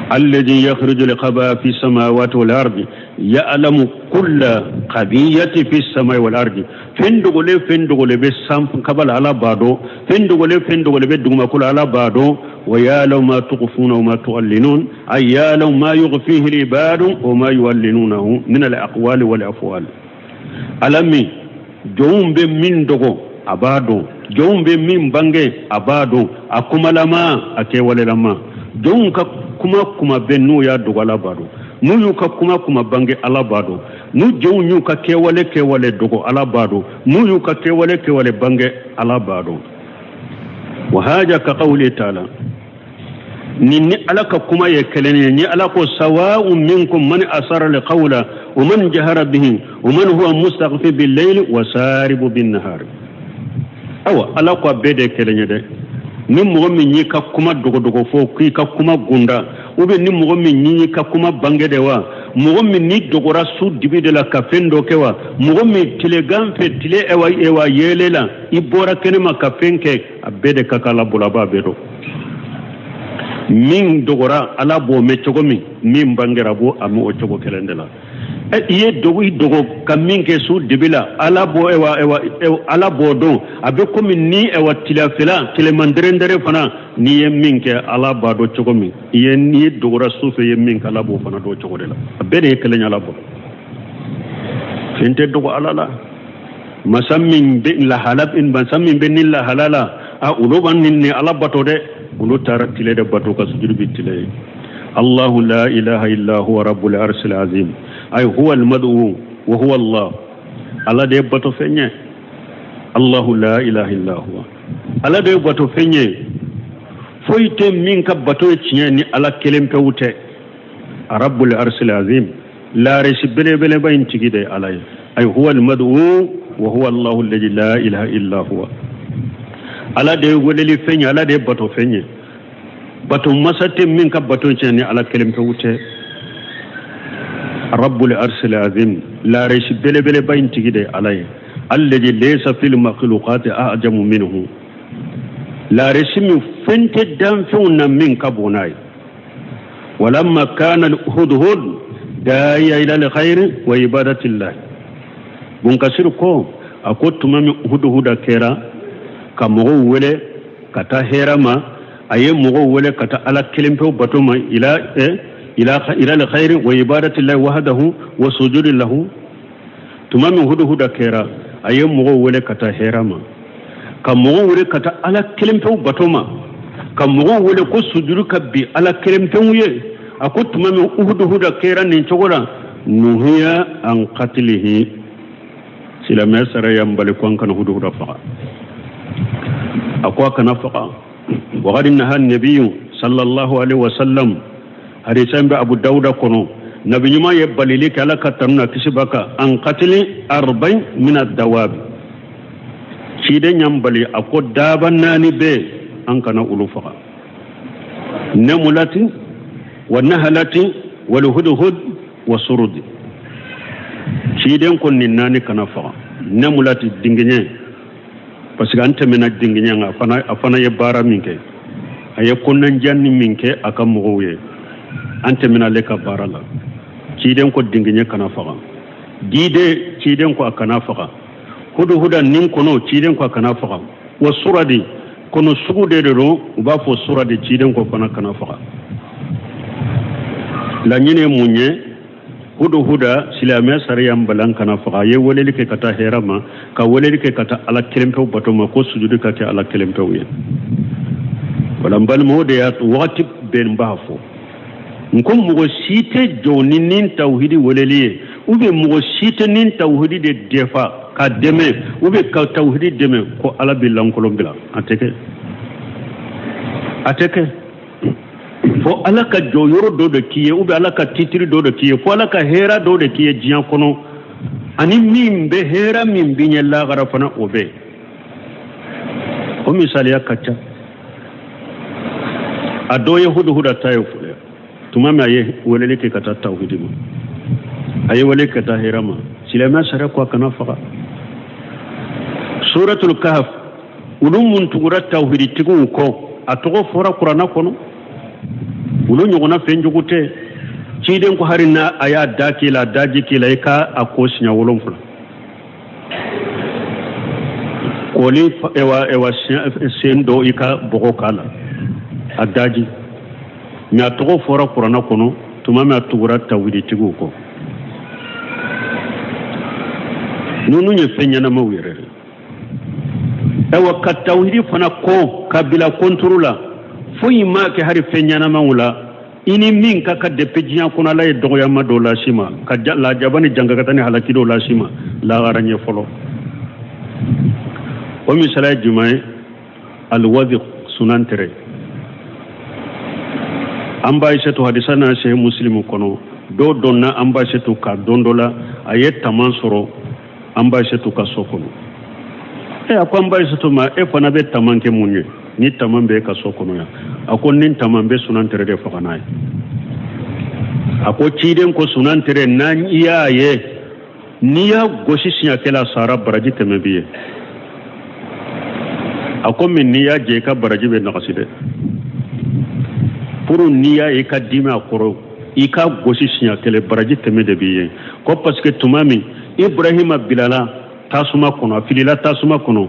B: Alladhi yakhruju al-khaba fi samawati wal ardi ya'lamu kulla khabiyati fi samai wal ardi. Fɛn dogolen, fɛn dogolen bɛ san kaba la, Ala b'a dɔn. Fɛn dogolen, fɛn dogolen bɛ dugumakolo la, Ala b'a dɔn. Wa ya'lamu ma tukhfuna wa ma tu'linun, ay ya'lamu ma yukhfihi al-ibadu wa ma yu'linunahu min al-aqwali wal afwal. Ala min jɔnw bɛ min dogo, a b'a dɔn. Jɔnw bɛ min bange, a b'a dɔn. A kumalama, a kɛwalelama. Jɔnw ka kuma kuma bɛ n'u y'a dogo, Ala b'a dɔn. N'u y'u ka kuma kuma bange, Ala b'a dɔn. N'u jɔnw y'u ka kɛwale kɛwale dogo, Ala b'a dɔn. N'u y'u ka kɛwale kɛwale bange, Ala b'a dɔn. Wa haja ka qawli ta'ala, nin ni Ala ka kuma ye kelen ye. Ni Ala ko sawa'un minkum man asara alqawla wa man jahara bihi wa man huwa mustaghfi bil layli wa saribu bin nahar. Awa, Ala ko a bɛɛ de kelen ye dɛ. Ni mɔgɔ min y'i ka kuma dogodogo fɔ k'i ka kuma gunda, ou bien ni mɔgɔ min y'i ka kuma bange de wa, mɔgɔ min ni dogora su dibi de la ka fɛn dɔ kɛ wa, mɔgɔ min tilegan fɛ, tile ewa ewa yeele la, i bɔra kɛnɛma ka fɛn kɛ, a bɛɛ de ka kan Ala bolo, a b'a bɛɛ dɔn. Min dogora, Ala b'o mɛn cogo min, min bangera, b'o a mɛn o cogo kelen de la. I ye dogo, i dogo ka min kɛ su dibi la, Ala b'o ewa ewa Ala b'o dɔn. A bɛ komi ni ewa tilafɛla tileman dɛrɛndɛrɛ fana, n'i ye min kɛ, Ala b'a dɔn cogo min. I ye n'i ye dogora su fɛ, i ye min kɛ, Ala b'o fana dɔn cogo de la. A bɛɛ de ye kelen ye Ala bolo. Fɛn tɛ dogo Ala la. Masa min bɛ lahala, masa min bɛ ni lahala la, a olu b'an ni Ala bato dɛ. Olu taara tile de bato ka sujudi bi tile ye. Allahu la ilaha illa huwa rabbul arshil azim, ay huwa al-mad'u wa huwa Allah. Ala de ye bato fɛn ye. Allahu la ilaha illa huwa, Ala de ye bato fɛn ye. Foyi tɛ min ka bato ye tiɲɛ ni Ala kelen pewu tɛ. Rabbul arshil azim, laarisi belebeleba in tigi de ye Ala ye. Ay huwa al-mad'u wa huwa Allahu alladhi la ilaha illa huwa. Ala de ye weleli fɛn ye, Ala de ye bato fɛn ye. Bato masa tɛ min ka bato tiɲɛ ni Ala kelen pewu tɛ. Rabbul arshil azim, laarisi belebeleba in tigi de ye Ala ye. Alladhi laysa fil makhluqati a'jamu minhu, laarisi min fɛn tɛ danfɛnw na min ka bon n'a ye. Walamma kana al-hudhud da'iya ila al-khayri wa ibadatillah. Bunkasir ko a ko tuma min hudhuda kɛra ka mɔgɔw wele ka taa hɛrɛ ma, a ye mɔgɔw wele ka taa Ala kelen pewu bato ma, ila ila al-khayri wa ibadatillahi wahdahu wa sujudi lahu. Tuma min hudhuda kɛra, a ye mɔgɔw wele ka taa hɛrɛ ma, ka mɔgɔw wele ka taa Ala kelen pewu bato ma, ka mɔgɔw wele ko sujudi ka bi Ala kelen pewu ye. A ko tuma min hudhuda kɛra nin cogo la, nuhiya an qatlihi, silamɛya sariya y'an bali ko an kana hudhuda faga. A ko a kana faga. Waqad naha nabiyu sallallahu alaihi wasallam, hadisan bɛ Abu Dawuda kɔnɔ, nabi ɲuman ye balili kɛ, Ala ka tanu na kisi b'a kan, an qatli arba'in min ad-dawabi. Ciden y'an bali, a ko daaba naani bɛ an kana olu faga: namulati wa nahalati wal hudhud wa surudi. Ciden ko nin naani kana faga. Namulati, dingiɲɛ, parce que an tɛmɛna dingiɲɛ kan, a fana ye baara min kɛ, a ye kɔnɔnjanni min kɛ a ka mɔgɔw ye, an tɛmɛna ale ka baara la. Ciden ko dingiɲɛ kana faga. Diden, ciden ko a kana faga. Huduhuda nin kɔnɔ, ciden ko a kana faga. Wa suradi, kɔnɔ sugu de don, u b'a fɔ suradi, ciden ko fana kana faga. Laɲini ye mun ye? Huduhuda, silamɛya sariya balan kana faga. A ye weleli kɛ ka taa hɛrɛ ma, ka weleli kɛ ka taa Ala kelen pewu bato ma, ko sujudi ka kɛ Ala kelen pewu ye. Wala n balimaw, de y'a to wagati bɛɛ n b'a fɔ n ko mɔgɔ si tɛ jɔ ni nin tawhidi weleli ye, ou bien mɔgɔ si tɛ nin tawhidi de defa ka dɛmɛ, ou bien ka tawhidi dɛmɛ ko Ala bɛ lankolon bila. A tɛ kɛ, a tɛ kɛ. Fo Ala ka jɔyɔrɔ dɔ de k'i ye, ou bien Ala ka titiri dɔ de k'i ye, fo Ala ka hɛrɛ dɔ de k'i ye diɲɛ kɔnɔ, ani min bɛ hɛrɛ min b'i ɲɛ lahara fana, o bɛ. O misaliya ka ca. A dɔ ye Huduhuda ta ye filɛ. Tuma min a ye weleli kɛ ka taa tawhidi ma, a ye wele ka taa hɛrɛ ma, silamɛya sariya ko a kana faga. Suratul Kahf, olu mun tugura tawhiditigiw kɔ, a tɔgɔ fɔra kuranna kɔnɔ, olu ɲɔgɔnna fɛn jugu tɛ. Ciden ko hari n'a a y'a da k'i la, a daji k'i la, i ka a ko siɲɛ 7. Koli ewa sen dɔ i ka bɔgɔ k'a la, a daji. Mais a tɔgɔ fɔra kuranna kɔnɔ tuma min a tugura tawhiditigiw kɔ. Ninnu ye fɛn ɲɛnamaw yɛrɛ de. Ayiwa, ka tawhidi fana kɔn ka bila kɔntoro la, foyi ma kɛ hari fɛn ɲɛnamaw la. I ni min ka kan depuis diɲɛ kɔnɔ, Ala ye dɔgɔyama dɔ las'i ma, ka lajaba ni jankata ni halaki dɔ las'i ma lahara ɲɛ fɔlɔ. O misaliya ye jumɛn ye? Alwazi sunantere. An ba Aisatu, hadisa na Sahih Muslimu kɔnɔ, dɔw donna an ba Aisatu ka don dɔ la, a ye taman sɔrɔ an ba Aisatu ka so kɔnɔ. E a ko an ba Aisatu ma, e fana bɛ taman kɛ mun ye ni taman bɛ e ka so kɔnɔ yan? A ko ni taman bɛ sunantere de faga n'a ye. A ko ciden ko sunantere, n'an i y'a ye, n'i y'a gosi siɲɛ kelen, a sara, baraji 100 b'i ye. A ko min n'i y'a jɛ, i ka baraji bɛ nagasi dɛ. Pour n'i y'a ye i ka dimi a kɔrɔ, i ka gosi siɲɛ kelen, baraji 100 de b'i ye. Ko parce que tuma min Ibrahima bilala tasuma kɔnɔ, a filila tasuma kɔnɔ,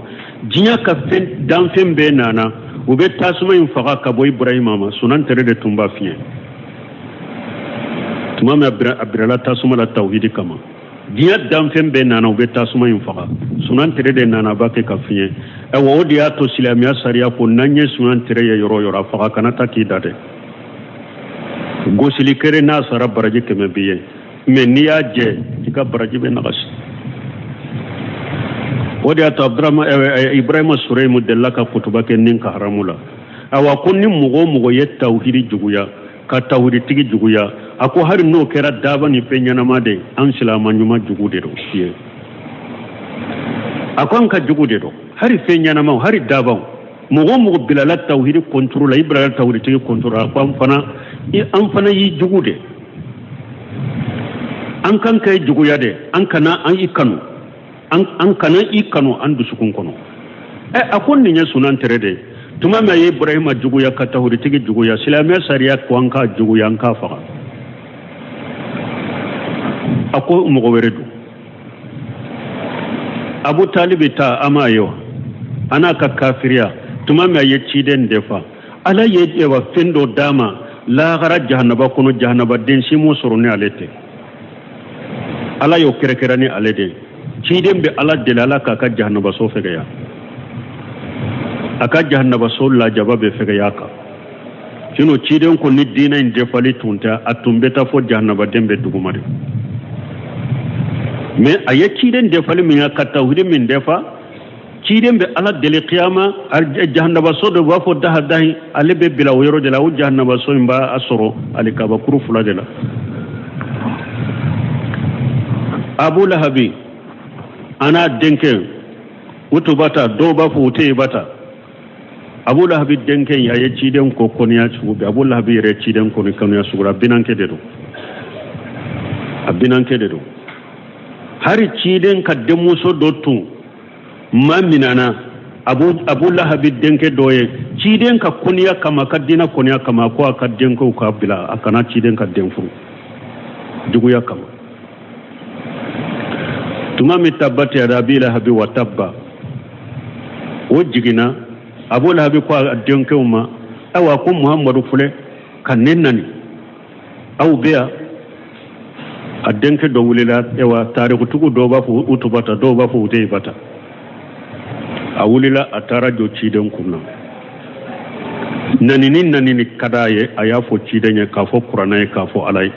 B: diɲɛ ka fɛn danfɛn bɛɛ nana, u bɛ tasuma in faga ka bɔ Ibrahima ma, sunantere de tun b'a fiɲɛ. Tuma min a bilala tasuma la tawhidi kama, diɲɛ danfɛn bɛɛ nana, u bɛ tasuma in faga, sunantere de nana, a b'a kɛ ka fiɲɛ. Ayiwa, o de y'a to silamɛya sariya ko n'an ye sunantere ye yɔrɔ o yɔrɔ, a faga, kana taa k'i da dɛ. Gosili kere n'a sara, baraji 100 b'i ye. Mais n'i y'a jɛ, i ka baraji bɛ nagasi. O de y'a to Abdurahman Ibrahima Suremu delila ka kutuba kɛ nin ka haramu la. Awa, ko ni mɔgɔ o mɔgɔ ye tawhidi juguya, ka tawhiditigi juguya, a ko hali n'o kɛra daba ni fɛn ɲɛnama de, an silama ɲuman jugu de don ye. A ko an ka jugu de don, hali fɛn ɲɛnamaw, hali dabaw. Mɔgɔ o mɔgɔ bilala tawhidi kɔntoro la, i bilala tawhiditigi kɔntoro la, a ko an fana y'i jugu de. An kan ka i juguya de, an kana an i kanu, an kana i kanu an dusukun kɔnɔ. Ɛ, a ko nin ye sunan tere de ye. Tuma min a ye Ibrahima juguya, ka tawhiditigi juguya, silamɛya sariya ko an k'a juguya, an k'a faga. A ko mɔgɔ wɛrɛ don. Abu Talibi ta, an m'a ye wa, a n'a ka kafiriya, tuma min a ye ciden defa, Ala ye ewa fɛn dɔ d'a ma lahara jahanaba kɔnɔ, jahanaba den si m'o sɔrɔ ni ale tɛ. Ala y'o kɛrɛkɛrɛ ni ale de ye. Ciden bɛ Ala deli, Ala k'a ka jahanabaso fɛgɛya, a ka jahanabaso lajaba bɛ fɛgɛya kan. Sinon ciden ko ni diinɛ in defali tun tɛ, a tun bɛ taa fo jahanabaden bɛ duguma de. Mais a ye ciden defali min ka tawhidi min defa, ciden bɛ Ala deli kiyama jahanabaso dɔ b'a fɔ daha dahi, ale bɛ bila o yɔrɔ de la. O jahanabaso in b'a sɔrɔ ale kabakuru 2 de la. Abu Lahabi a n'a denkɛ Utubata, dɔw b'a fɔ Utebata. Abu Lahabi denkɛ in, a ye ciden ko kɔniya sugu bɛɛ. Abu Lahabi yɛrɛ ciden ko kɔniya sugu la, a binankɛ de don, a binankɛ de don. Hari ciden ka denmuso dɔ tun ma minana Abu Lahabi denkɛ dɔ ye. Ciden ka kɔniya kama, ka diinɛ kɔniya kama, ko a ka denkɛw ka bila, a kana ciden ka den furu juguya kama. Tuma min tabbat yada abi lahabi wa tabba o jiginna, Abu Lahabi ko a denkɛw ma, ayiwa, ko Muhamadu filɛ ka ne nani, aw bɛ yan. A denkɛ dɔ wulila, ayiwa, tarikutigiw dɔw b'a fɔ Utubata, dɔw b'a fɔ Uteyibata. A wulila, a taara jɔ ciden kun na. Nanini nanini ka d'a ye, a y'a fɔ ciden ye, k'a fɔ kuranɛ ye, k'a fɔ Ala ye.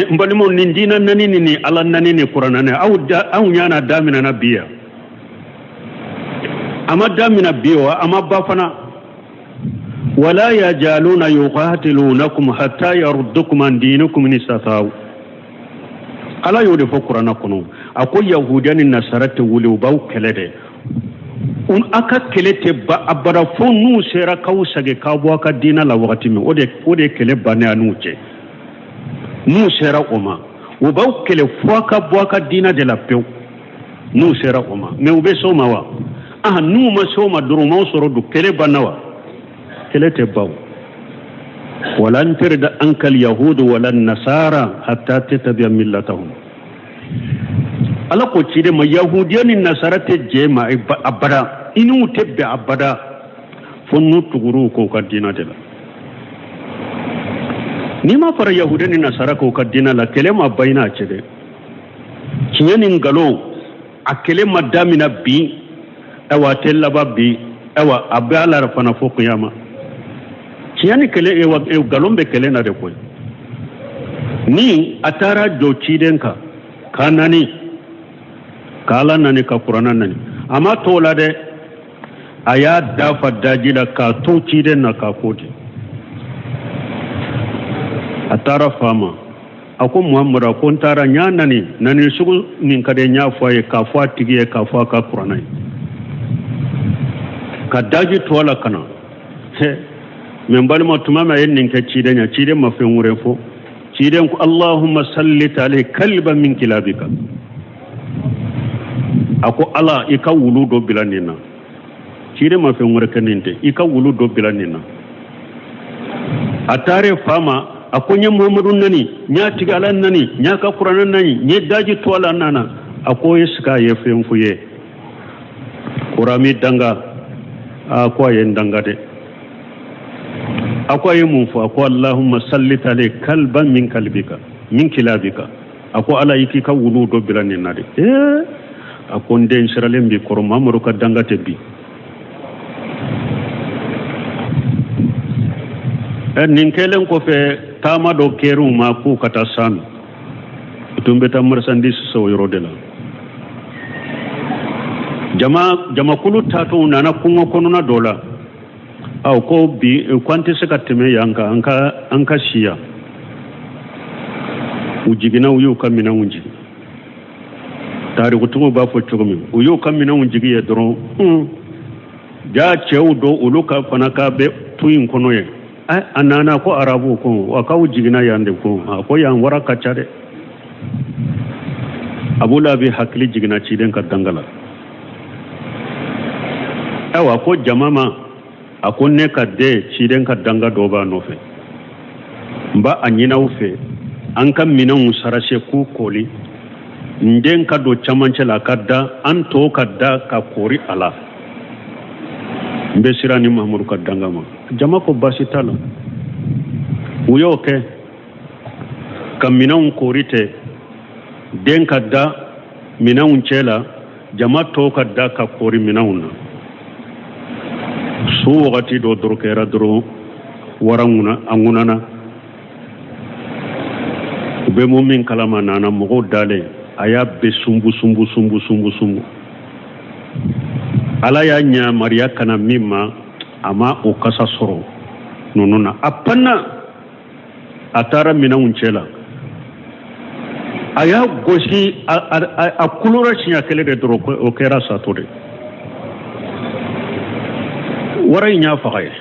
B: N balimaw, nin diinɛ nani ni Ala nani ni kuranɛ ni, aw da anw y'a na daminɛna bi yan? A ma damina bi wa, a ma ba fana. Wala yajaluna yuqatilunakum hatta yaruddukum an dinikum in istata'u. Ala y'o de fɔ kuranna kɔnɔ. A ko yahudiya ni nasara tɛ wuli, u b'aw kɛlɛ dɛ. A ka kɛlɛ tɛ ban abada fo n'u sera k'aw segin k'aw bɔ aw ka diinɛ la wagati min. O de ye kɛlɛ bannen a n'u cɛ. N'u sera o ma, u b'aw kɛlɛ fo aw ka bɔ aw ka diinɛ de la pewu. N'u sera o ma, mais u bɛ s'o ma wa? Ah, n'u ma s'o ma dɔrɔn, u m'aw sɔrɔ dun, kɛlɛ banna wa? Kɛlɛ tɛ ban. Walan tarda ankal yahudu wala nasara hatta tattabi'a millatahum. Ala ko ciden ma, yahudiya ni nasara tɛ jɛ ma abada, i n'u tɛ bɛn abada fo n'u tugur'u kɔ u ka diinɛ de la. N'i ma fara yahudiya ni nasara k'u ka diinɛ la, kɛlɛ ma ban i n'a cɛ dɛ. Tiɲɛ ni nkalon, a kɛlɛ ma damina bi, ayiwa a tɛ laban bi, ayiwa a bɛ ala fana fo kiyama. Tiɲɛ ni kɛlɛ, nkalon bɛ kɛlɛ na de koyi. Ni a taara jɔ ciden kan k'a nani, k'ala nani, ka kuranna nani, a ma t'o la dɛ, a y'a dafa daji la k'a to ciden na k'a ko ten. A taara fa ma, a ko Muhamadu, a ko n taara n y'a nani, nani sugu min ka di n y'a fɔ a ye, k'a fɔ a tigi ye, k'a fɔ a ka kuranna ye, ka daji to a la ka na. Mais n balima, tuma min a ye nin kɛ ciden ɲɛ, ciden ma fɛn wɛrɛ fɔ. Ciden ko Allahumma sallit alayhi kalban min kilabika. A ko Ala, i ka wulu dɔ bila nin na. Ciden ma fɛn wɛrɛ kɛ nin tɛ, i ka wulu dɔ bila nin na. A taara fa ma, a ko n ye Muhamadu nani, n y'a tigi Ala nani, n y'a ka kuranɛ nani, n ye daji to a la nana. A ko est ce que a ye fɛn f'u ye? Kora m'i danga? A ko a ye n danga dɛ. A ko a ye mun fɔ? A ko Allahumma sallit alayhi kalban min kalbika min kilabika. A ko Ala, i k'i ka wulu dɔ bila nin na de. Ee, a ko n den siralen b'i kɔrɔ, Mamadu ka danga tɛ bi. Nin kɛlen kɔfɛ, taama dɔ kɛr'u ma k'u ka taa Sami. U tun bɛ taa marchandise san o yɔrɔ de la. Jama jamakulu taatɔ nana kungo kɔnɔna dɔ la. Aw ko bi ko an tɛ se ka tɛmɛ yan kan, an ka si yan. U jiginna, u y'u ka minɛnw jigin. Tarikutigiw b'a fɔ cogo min, u y'u ka minɛnw jigin yen dɔrɔn, ja cɛw dɔ olu ka fana k'a bɛ tu in kɔnɔ yen. A nana ko arabuw ko a k'aw jiginna yan de, ko a ko yan wara ka ca dɛ. Abu Lahabi hakili jiginna ciden ka danga la. Ayiwa, ko jama ma, a ko ne ka den ciden ka danga dɔ b'a nɔfɛ, n b'a a ɲin'aw fɛ, an ka minɛnw sarase k'u koli, n den ka don camancɛ la, a ka da an tɔw ka da ka kori a la, n bɛ siran ni Mahamadu ka danga ma. Jama ko baasi t'a la. U y'o kɛ ka minɛnw kori tɛ, den ka da minɛnw cɛ la, jama tɔw ka da ka kori minɛnw na. Su wagati dɔ dɔrɔn kɛra dɔrɔn, wara ŋuna a ŋunana. U bɛ mun min kalama, nana mɔgɔw dalen, a y'a bɛɛ sunbu sunbu sunbu sunbu sunbu. Ala y'a yamaruya ka na min ma, a ma o kasa sɔrɔ ninnu na. A panna, a taara minɛnw cɛ la, a y'a gosi, a kulora siɲɛ kelen de dɔrɔn, o kɛra satɔ de. Wara in y'a faga ye.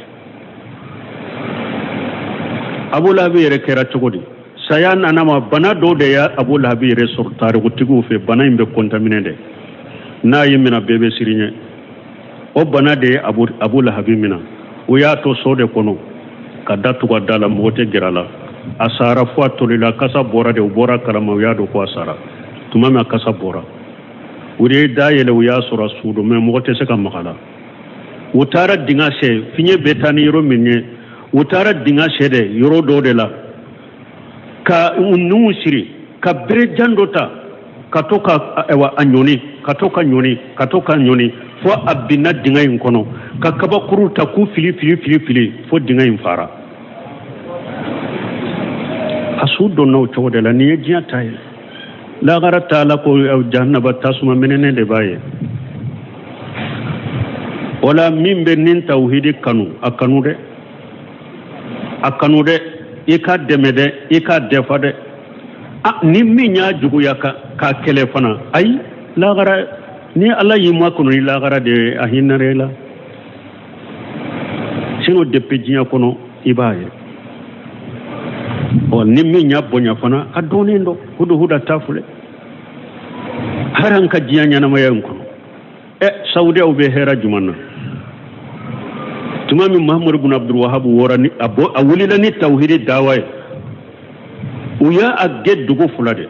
B: Abu Lahabi yɛrɛ kɛra cogo di? Saya nana ma, bana dɔw de y'a Abu Lahabi yɛrɛ sɔrɔ tarikutigiw fɛ. Bana in bɛ contaminer dɛ, n'a y'i minɛ bɛɛ bɛ siran ɲɛ. O bana de ye Abu Lahabi minɛ. O y'a to so de kɔnɔ ka da tugu a da la, mɔgɔ tɛ gɛrɛ a la. A sara fo a tolila, kasa bɔra de. U bɔra kalama, u y'a dɔn ko a sara. Tuma min a kasa bɔra, u de ye da yɛlɛ, u y'a sɔrɔ a su don, mais mɔgɔ tɛ se ka maga la. U taara dingɛ sen, fiɲɛ bɛ taa ni yɔrɔ min ye, u taara dingɛ sen de yɔrɔ dɔ de la, ka u nunw siri, ka bere jan dɔ ta ka to ka ayiwa a ɲɔni, ka to ka ɲɔni, ka to ka ɲɔni, fo a binna dingɛ in kɔnɔ, ka kabakuru ta k'u fili fili fili fili fo dingɛ in fara. A su donna o cogo de la. Nin ye diɲɛ ta ye. Lagara ta la ko jahanaba tasuma mɛnɛnɛ de b'a ye. O la min bɛ nin tawhidi kanu, a kanu dɛ. A kanu dɛ, i k'a dɛmɛ dɛ, i k'a dɛfa dɛ. A ni min y'a juguya ka k'a kɛlɛ fana, ayi, lagara ni Ala y'i makɔnɔ ni lagara de ye, a hinɛra i la. Sinon depuis diɲɛ kɔnɔ i b'a ye. Ɔ ni min y'a bonya fana, a dɔnnen don. Huduhuda ta filɛ hari an ka diɲɛ ɲɛnamaya in kɔnɔ. Ɛ Saudiyaw bɛ hɛrɛ jumɛn na? Tuma min Mahamadu bun Abdulwahab wɔra ni a bɔ, a wulila ni tawhidi dawa ye, u y'a a gɛn dugu fila de,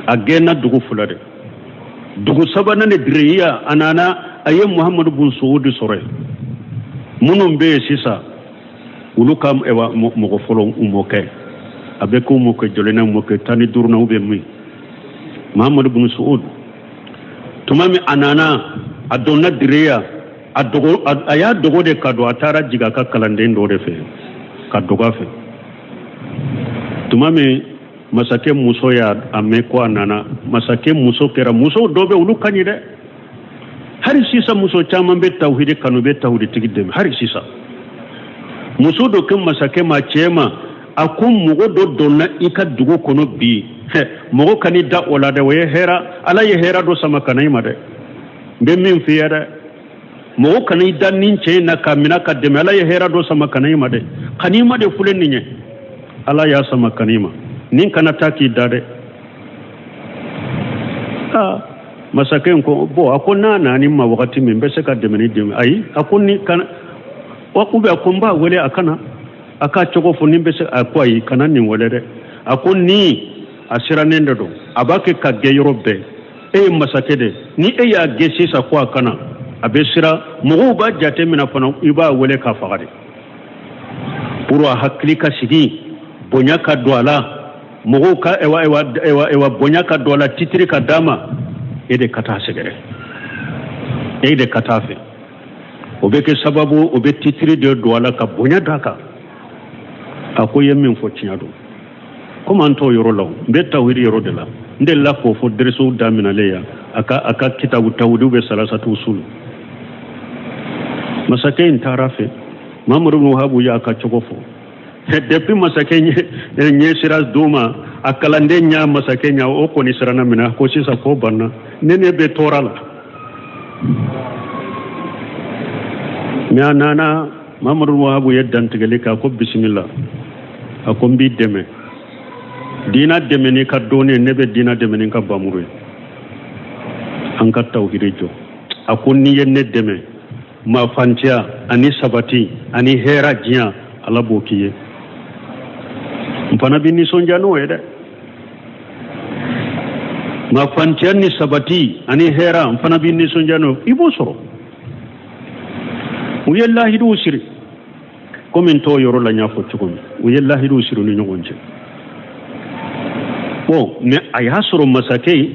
B: a gɛnna dugu fila de. Dugu sabanan de Diriya, a nana a ye Muhamadu bun Suwudi sɔrɔ yen. Minnu bɛ yen sisan, olu ka mɔgɔ fɔlɔ, u mɔkɛ a bɛ k'u mɔkɛ joli na, mɔkɛ 15nan u bɛ min, Muhamadu bun Suwudi. Tuma min a nana, a donna Diriya, a dogo, a y'a dogo de ka don. A taara jigin a ka kalanden dɔ de fɛ ka dogo a fɛ. Tuma min masakɛ muso y'a mɛn ko a nana, masakɛ muso kɛra, musow dɔ bɛ, olu ka ɲi dɛ. Hali sisan muso caman bɛ tawhidi kanu, bɛ tawhiditigi dɛmɛ hali sisan. Muso dɔ ko masakɛ ma, cɛ ma, a ko mɔgɔ dɔ donna i ka dugu kɔnɔ bi, mɔgɔ kan'i da o la dɛ, o ye hɛra, Ala ye hɛra dɔ sama ka na i ma dɛ. N bɛ min f'i ye dɛ, mɔgɔ kana i da nin cɛ in na k'a minɛ ka dɛmɛ, Ala ye hɛra dɔ sama ka na i ma dɛ. Kanima de filɛ nin ye, Ala y'a sama ka na i ma, nin kana taa k'i da dɛ. Aa, masakɛ in ko bɔn, a ko n'a nana ni ma wagati min n bɛ se ka dɛmɛ ni dɛmɛ. Ayi, a ko ni kana ou bien a ko n b'a wele a ka na a k'a cogo fɔ ni n bɛ se. A ko ayi, kana nin wele dɛ. A ko ni a sirannen de don, a b'a kɛ ka gɛn yɔrɔ bɛɛ. E ye masakɛ de, ni e y'a gɛn sisan ko a ka na, a bɛ siran, mɔgɔw b'a jate minɛ fana, i b'a wele k'a faga de pour a hakili ka sigi, bonya ka don a la, mɔgɔw ka ewa ewa ewa ewa bonya ka don a la, titiri ka d'a ma. E de ka taa sɛgɛrɛ, e de ka taa fɛ, o bɛ kɛ sababu, o bɛ titiri de don a la ka bonya d'a kan. A ko i ye min fɔ tiɲɛ don. Komi an t'o yɔrɔ la, n bɛ tawhidi yɔrɔ de la. N delila k'o fɔ deresiw daminɛlen yan, a ka kitabu tawhidiw bɛ salasatu usul. Masakɛ in taara fɛ, Mamadu bin Wahabu y'a ka cogo fɔ. Depuis masakɛ ɲɛ sira don ma, a kalanden ɲa masakɛ ɲa, o kɔni siranna minɛ ko sisan ko banna, ne bɛ tɔɔrɔ la. Mais a nana, Mamadu Wahabu ye dantigɛli kɛ, a ko bisimila, a ko n b'i dɛmɛ diina dɛmɛ n'i ka dɔnni ye, ne bɛ diina dɛmɛ ni n ka bamuru ye, an ka tawhidi jɔ. A ko n'i ye ne dɛmɛ, mafantiya ani sabati ani hɛra diɲɛ, Ala b'o k'i ye. N fana bɛ nisɔndiya n'o ye dɛ. Mafantiya ni sabati ani hɛra, n fana bɛ nisɔndiya n'o ye, i b'o sɔrɔ. U ye lahiduw siri, komi n t'o yɔrɔ la, n y'a fɔ cogo min, u ye lahiduw siri ni ɲɔgɔn cɛ. Bon, mais a y'a sɔrɔ masakɛ ye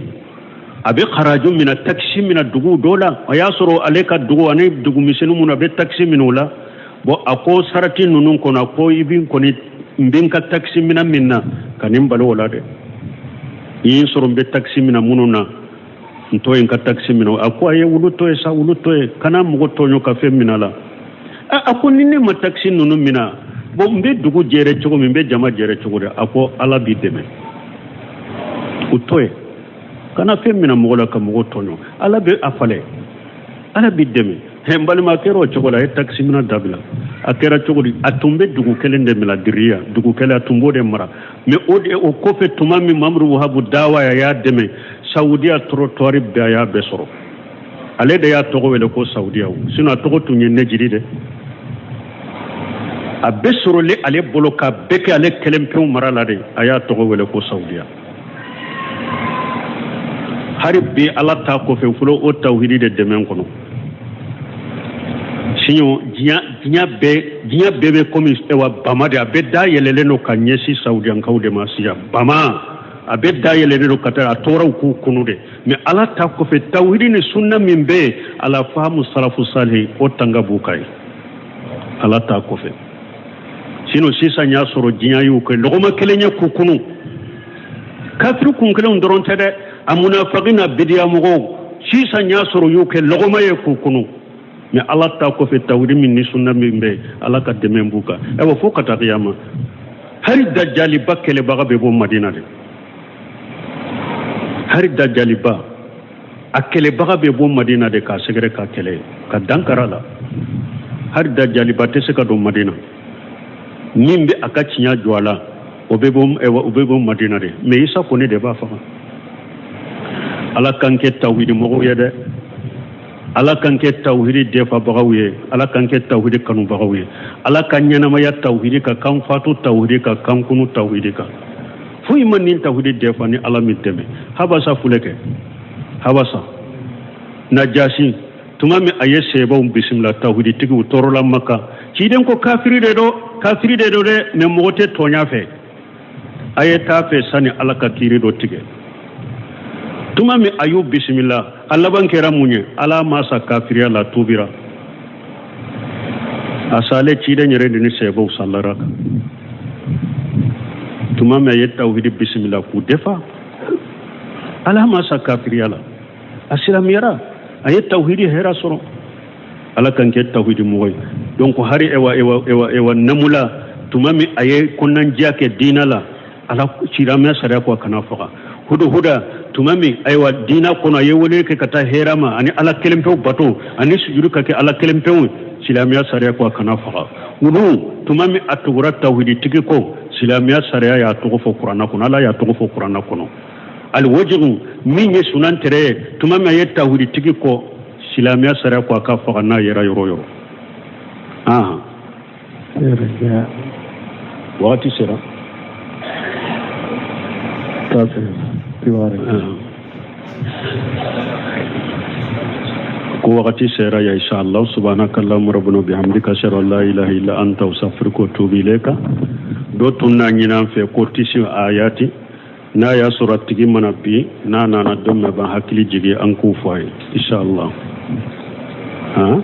B: a bɛ haraju minɛ, takisi minɛ dugu dɔ la. A y'a sɔrɔ ale ka dugu ani dugu misɛnnin minnu, a bɛ takisi minɛ o la. Bon, a ko sarati ninnu kɔnɔ, a ko i bɛ kɔni n bɛ n ka takisi minɛ min na, ka nin bali o la dɛ. I ye n sɔrɔ n bɛ takisi minɛ minnu na, n to yen ka takisi minɛ. A ko a ye wulu to yen sa, wulu to yen, kana mɔgɔ tɔɲɔ ka fɛn minɛ a la. A ko ni ne ma takisi ninnu minɛ, bon, n bɛ dugu jɛrɛ cogo min, n bɛ jama jɛrɛ cogo di? A ko Ala b'i dɛmɛ, u to yen, kana fɛn minɛ mɔgɔ la ka mɔgɔ tɔɲɔ, Ala bɛ a falen, Ala b'i dɛmɛ. N balima, a kɛra o cogo la, a ye takisi minɛ dabila. A kɛra cogo di? A tun bɛ dugu kelen de minɛ, Diriya dugu kelen, a tun b'o de mara. Mais o de o kɔfɛ, tuma min Mamadu Wahabu dawa a y'a dɛmɛ, Saudiya territoire bɛɛ a y'a bɛɛ sɔrɔ. Ale de y'a tɔgɔ wele ko Saudiya, sinon a tɔgɔ tun ye Nejiri de. A bɛɛ sɔrɔlen ale bolo ka bɛɛ kɛ ale kelen pewu mara la de, a y'a tɔgɔ wele ko Saudiya. Hari bi Ala ta kɔfɛ fɔlɔ, o tawhidi de dɛmɛ kɔnɔ. Sinon diɲɛ bɛɛ bɛ komi ewa bama de, a bɛɛ da yɛlɛlen don ka ɲɛsin Saudiyankaw de ma sisan. Bama a bɛɛ da yɛlɛlen don ka taa a tɔɔrɔw k'u kunu de. Mais Ala ta kɔfɛ, tawhidi ni sunna min bɛ yen, ala fahamu salafu salih, o tanga b'u kan ye Ala ta kɔfɛ. Sinon sisan y'a sɔrɔ diɲɛ y'u kɛ lɔgɔma kelen ye k'u kunu. Kafiri kun kelenw dɔrɔn tɛ dɛ, a munafaki na bidiya mɔgɔw, sisan y'a sɔrɔ y'u kɛ lɔgɔma ye k'u kunu. Mais Ala ta kɔfɛ tawhidi min ni sunna min bɛ Ala ka dɛmɛ b'u kan. Ayiwa fo ka taa kiyama hari dajaliba kɛlɛbaga bɛ bɔ Madina de. Hari dajaliba a kɛlɛbaga bɛ bɔ Madina de k'a sɛgɛrɛ k'a kɛlɛ ka dankara la. Hari dajaliba tɛ se ka don Madina. Min bɛ a ka tiɲɛ jɔ a la o bɛ bɔ Madina de. Mais Isa kɔni de b'a faga. Ala k'an kɛ tawhidi mɔgɔw ye dɛ. Ala k'an kɛ tawhidi dɛfabagaw ye. Ala k'an kɛ tawhidi kanubagaw ye. Ala ka ɲɛnamaya tawhidi kan, k'an fatu tawhidi kan, k'an kunu tawhidi kan. Foyi ma nin tawhidi dɛfa ni Ala min dɛmɛ. Habasa filɛ kɛ. Habasa Najasi tuma min a ye sebaw bisimila tawhiditigiw tɔɔrɔla Maka. Ciden ko kafiri de don, kafiri de don dɛ, mais mɔgɔ tɛ tɔɲa fɛ. A ye taa fɛ sani Ala ka kiiri dɔ tigɛ. Tuma min a y'u bisimila, a laban kɛra mun ye? Ala ma sa kafiriya la, tubira. A sale ciden yɛrɛ de ni sebaw sallara kan. Tuma min a ye tawhidi bisimila k'u defa, Ala ma sa kafiriya la, a silamɛyara, a ye tawhidi hɛrɛ sɔrɔ. Ala k'an kɛ tawhidi mɔgɔ ye. Donc hari ewa ewa ewa ewa namula tuma min a ye kɔnɔnandiya kɛ diina la, Ala silamɛya sariya ko a kana faga. Huduhuda tuma min ayiwa diina kɔnɔ a ye wele kɛ ka taa hɛrɛ ma ani Ala kelen pewu bato ani sujuru ka kɛ Ala kelen pewu, silamɛya sariya ko a kana faga. Olu tuma min a tugura tawhiditigi kɔ, silamɛya sariya y'a tɔgɔ fɔ kuranna kɔnɔ, Ala y'a tɔgɔ fɔ kuranna kɔnɔ. Aliwajigu min ye sunan tɛrɛ ye, tuma min a ye tawhiditigi kɔ, silamɛya sariya ko a ka faga n'a yɛrɛ yɔrɔ yɔrɔ. Wagati sera. Ko wagati sera ya insha Allah. Subhanaka Allahumma rabbana bihamdika ashhadu an la ilaha illa anta astaghfiruka wa atubu ilayka. Dɔ tun n'a ɲini an fɛ ko tisi ayati n'a y'a sɔrɔ a tigi mana bi n'a nana don min b'an hakili jigin an k'o fɔ a ye insha Allah. Han?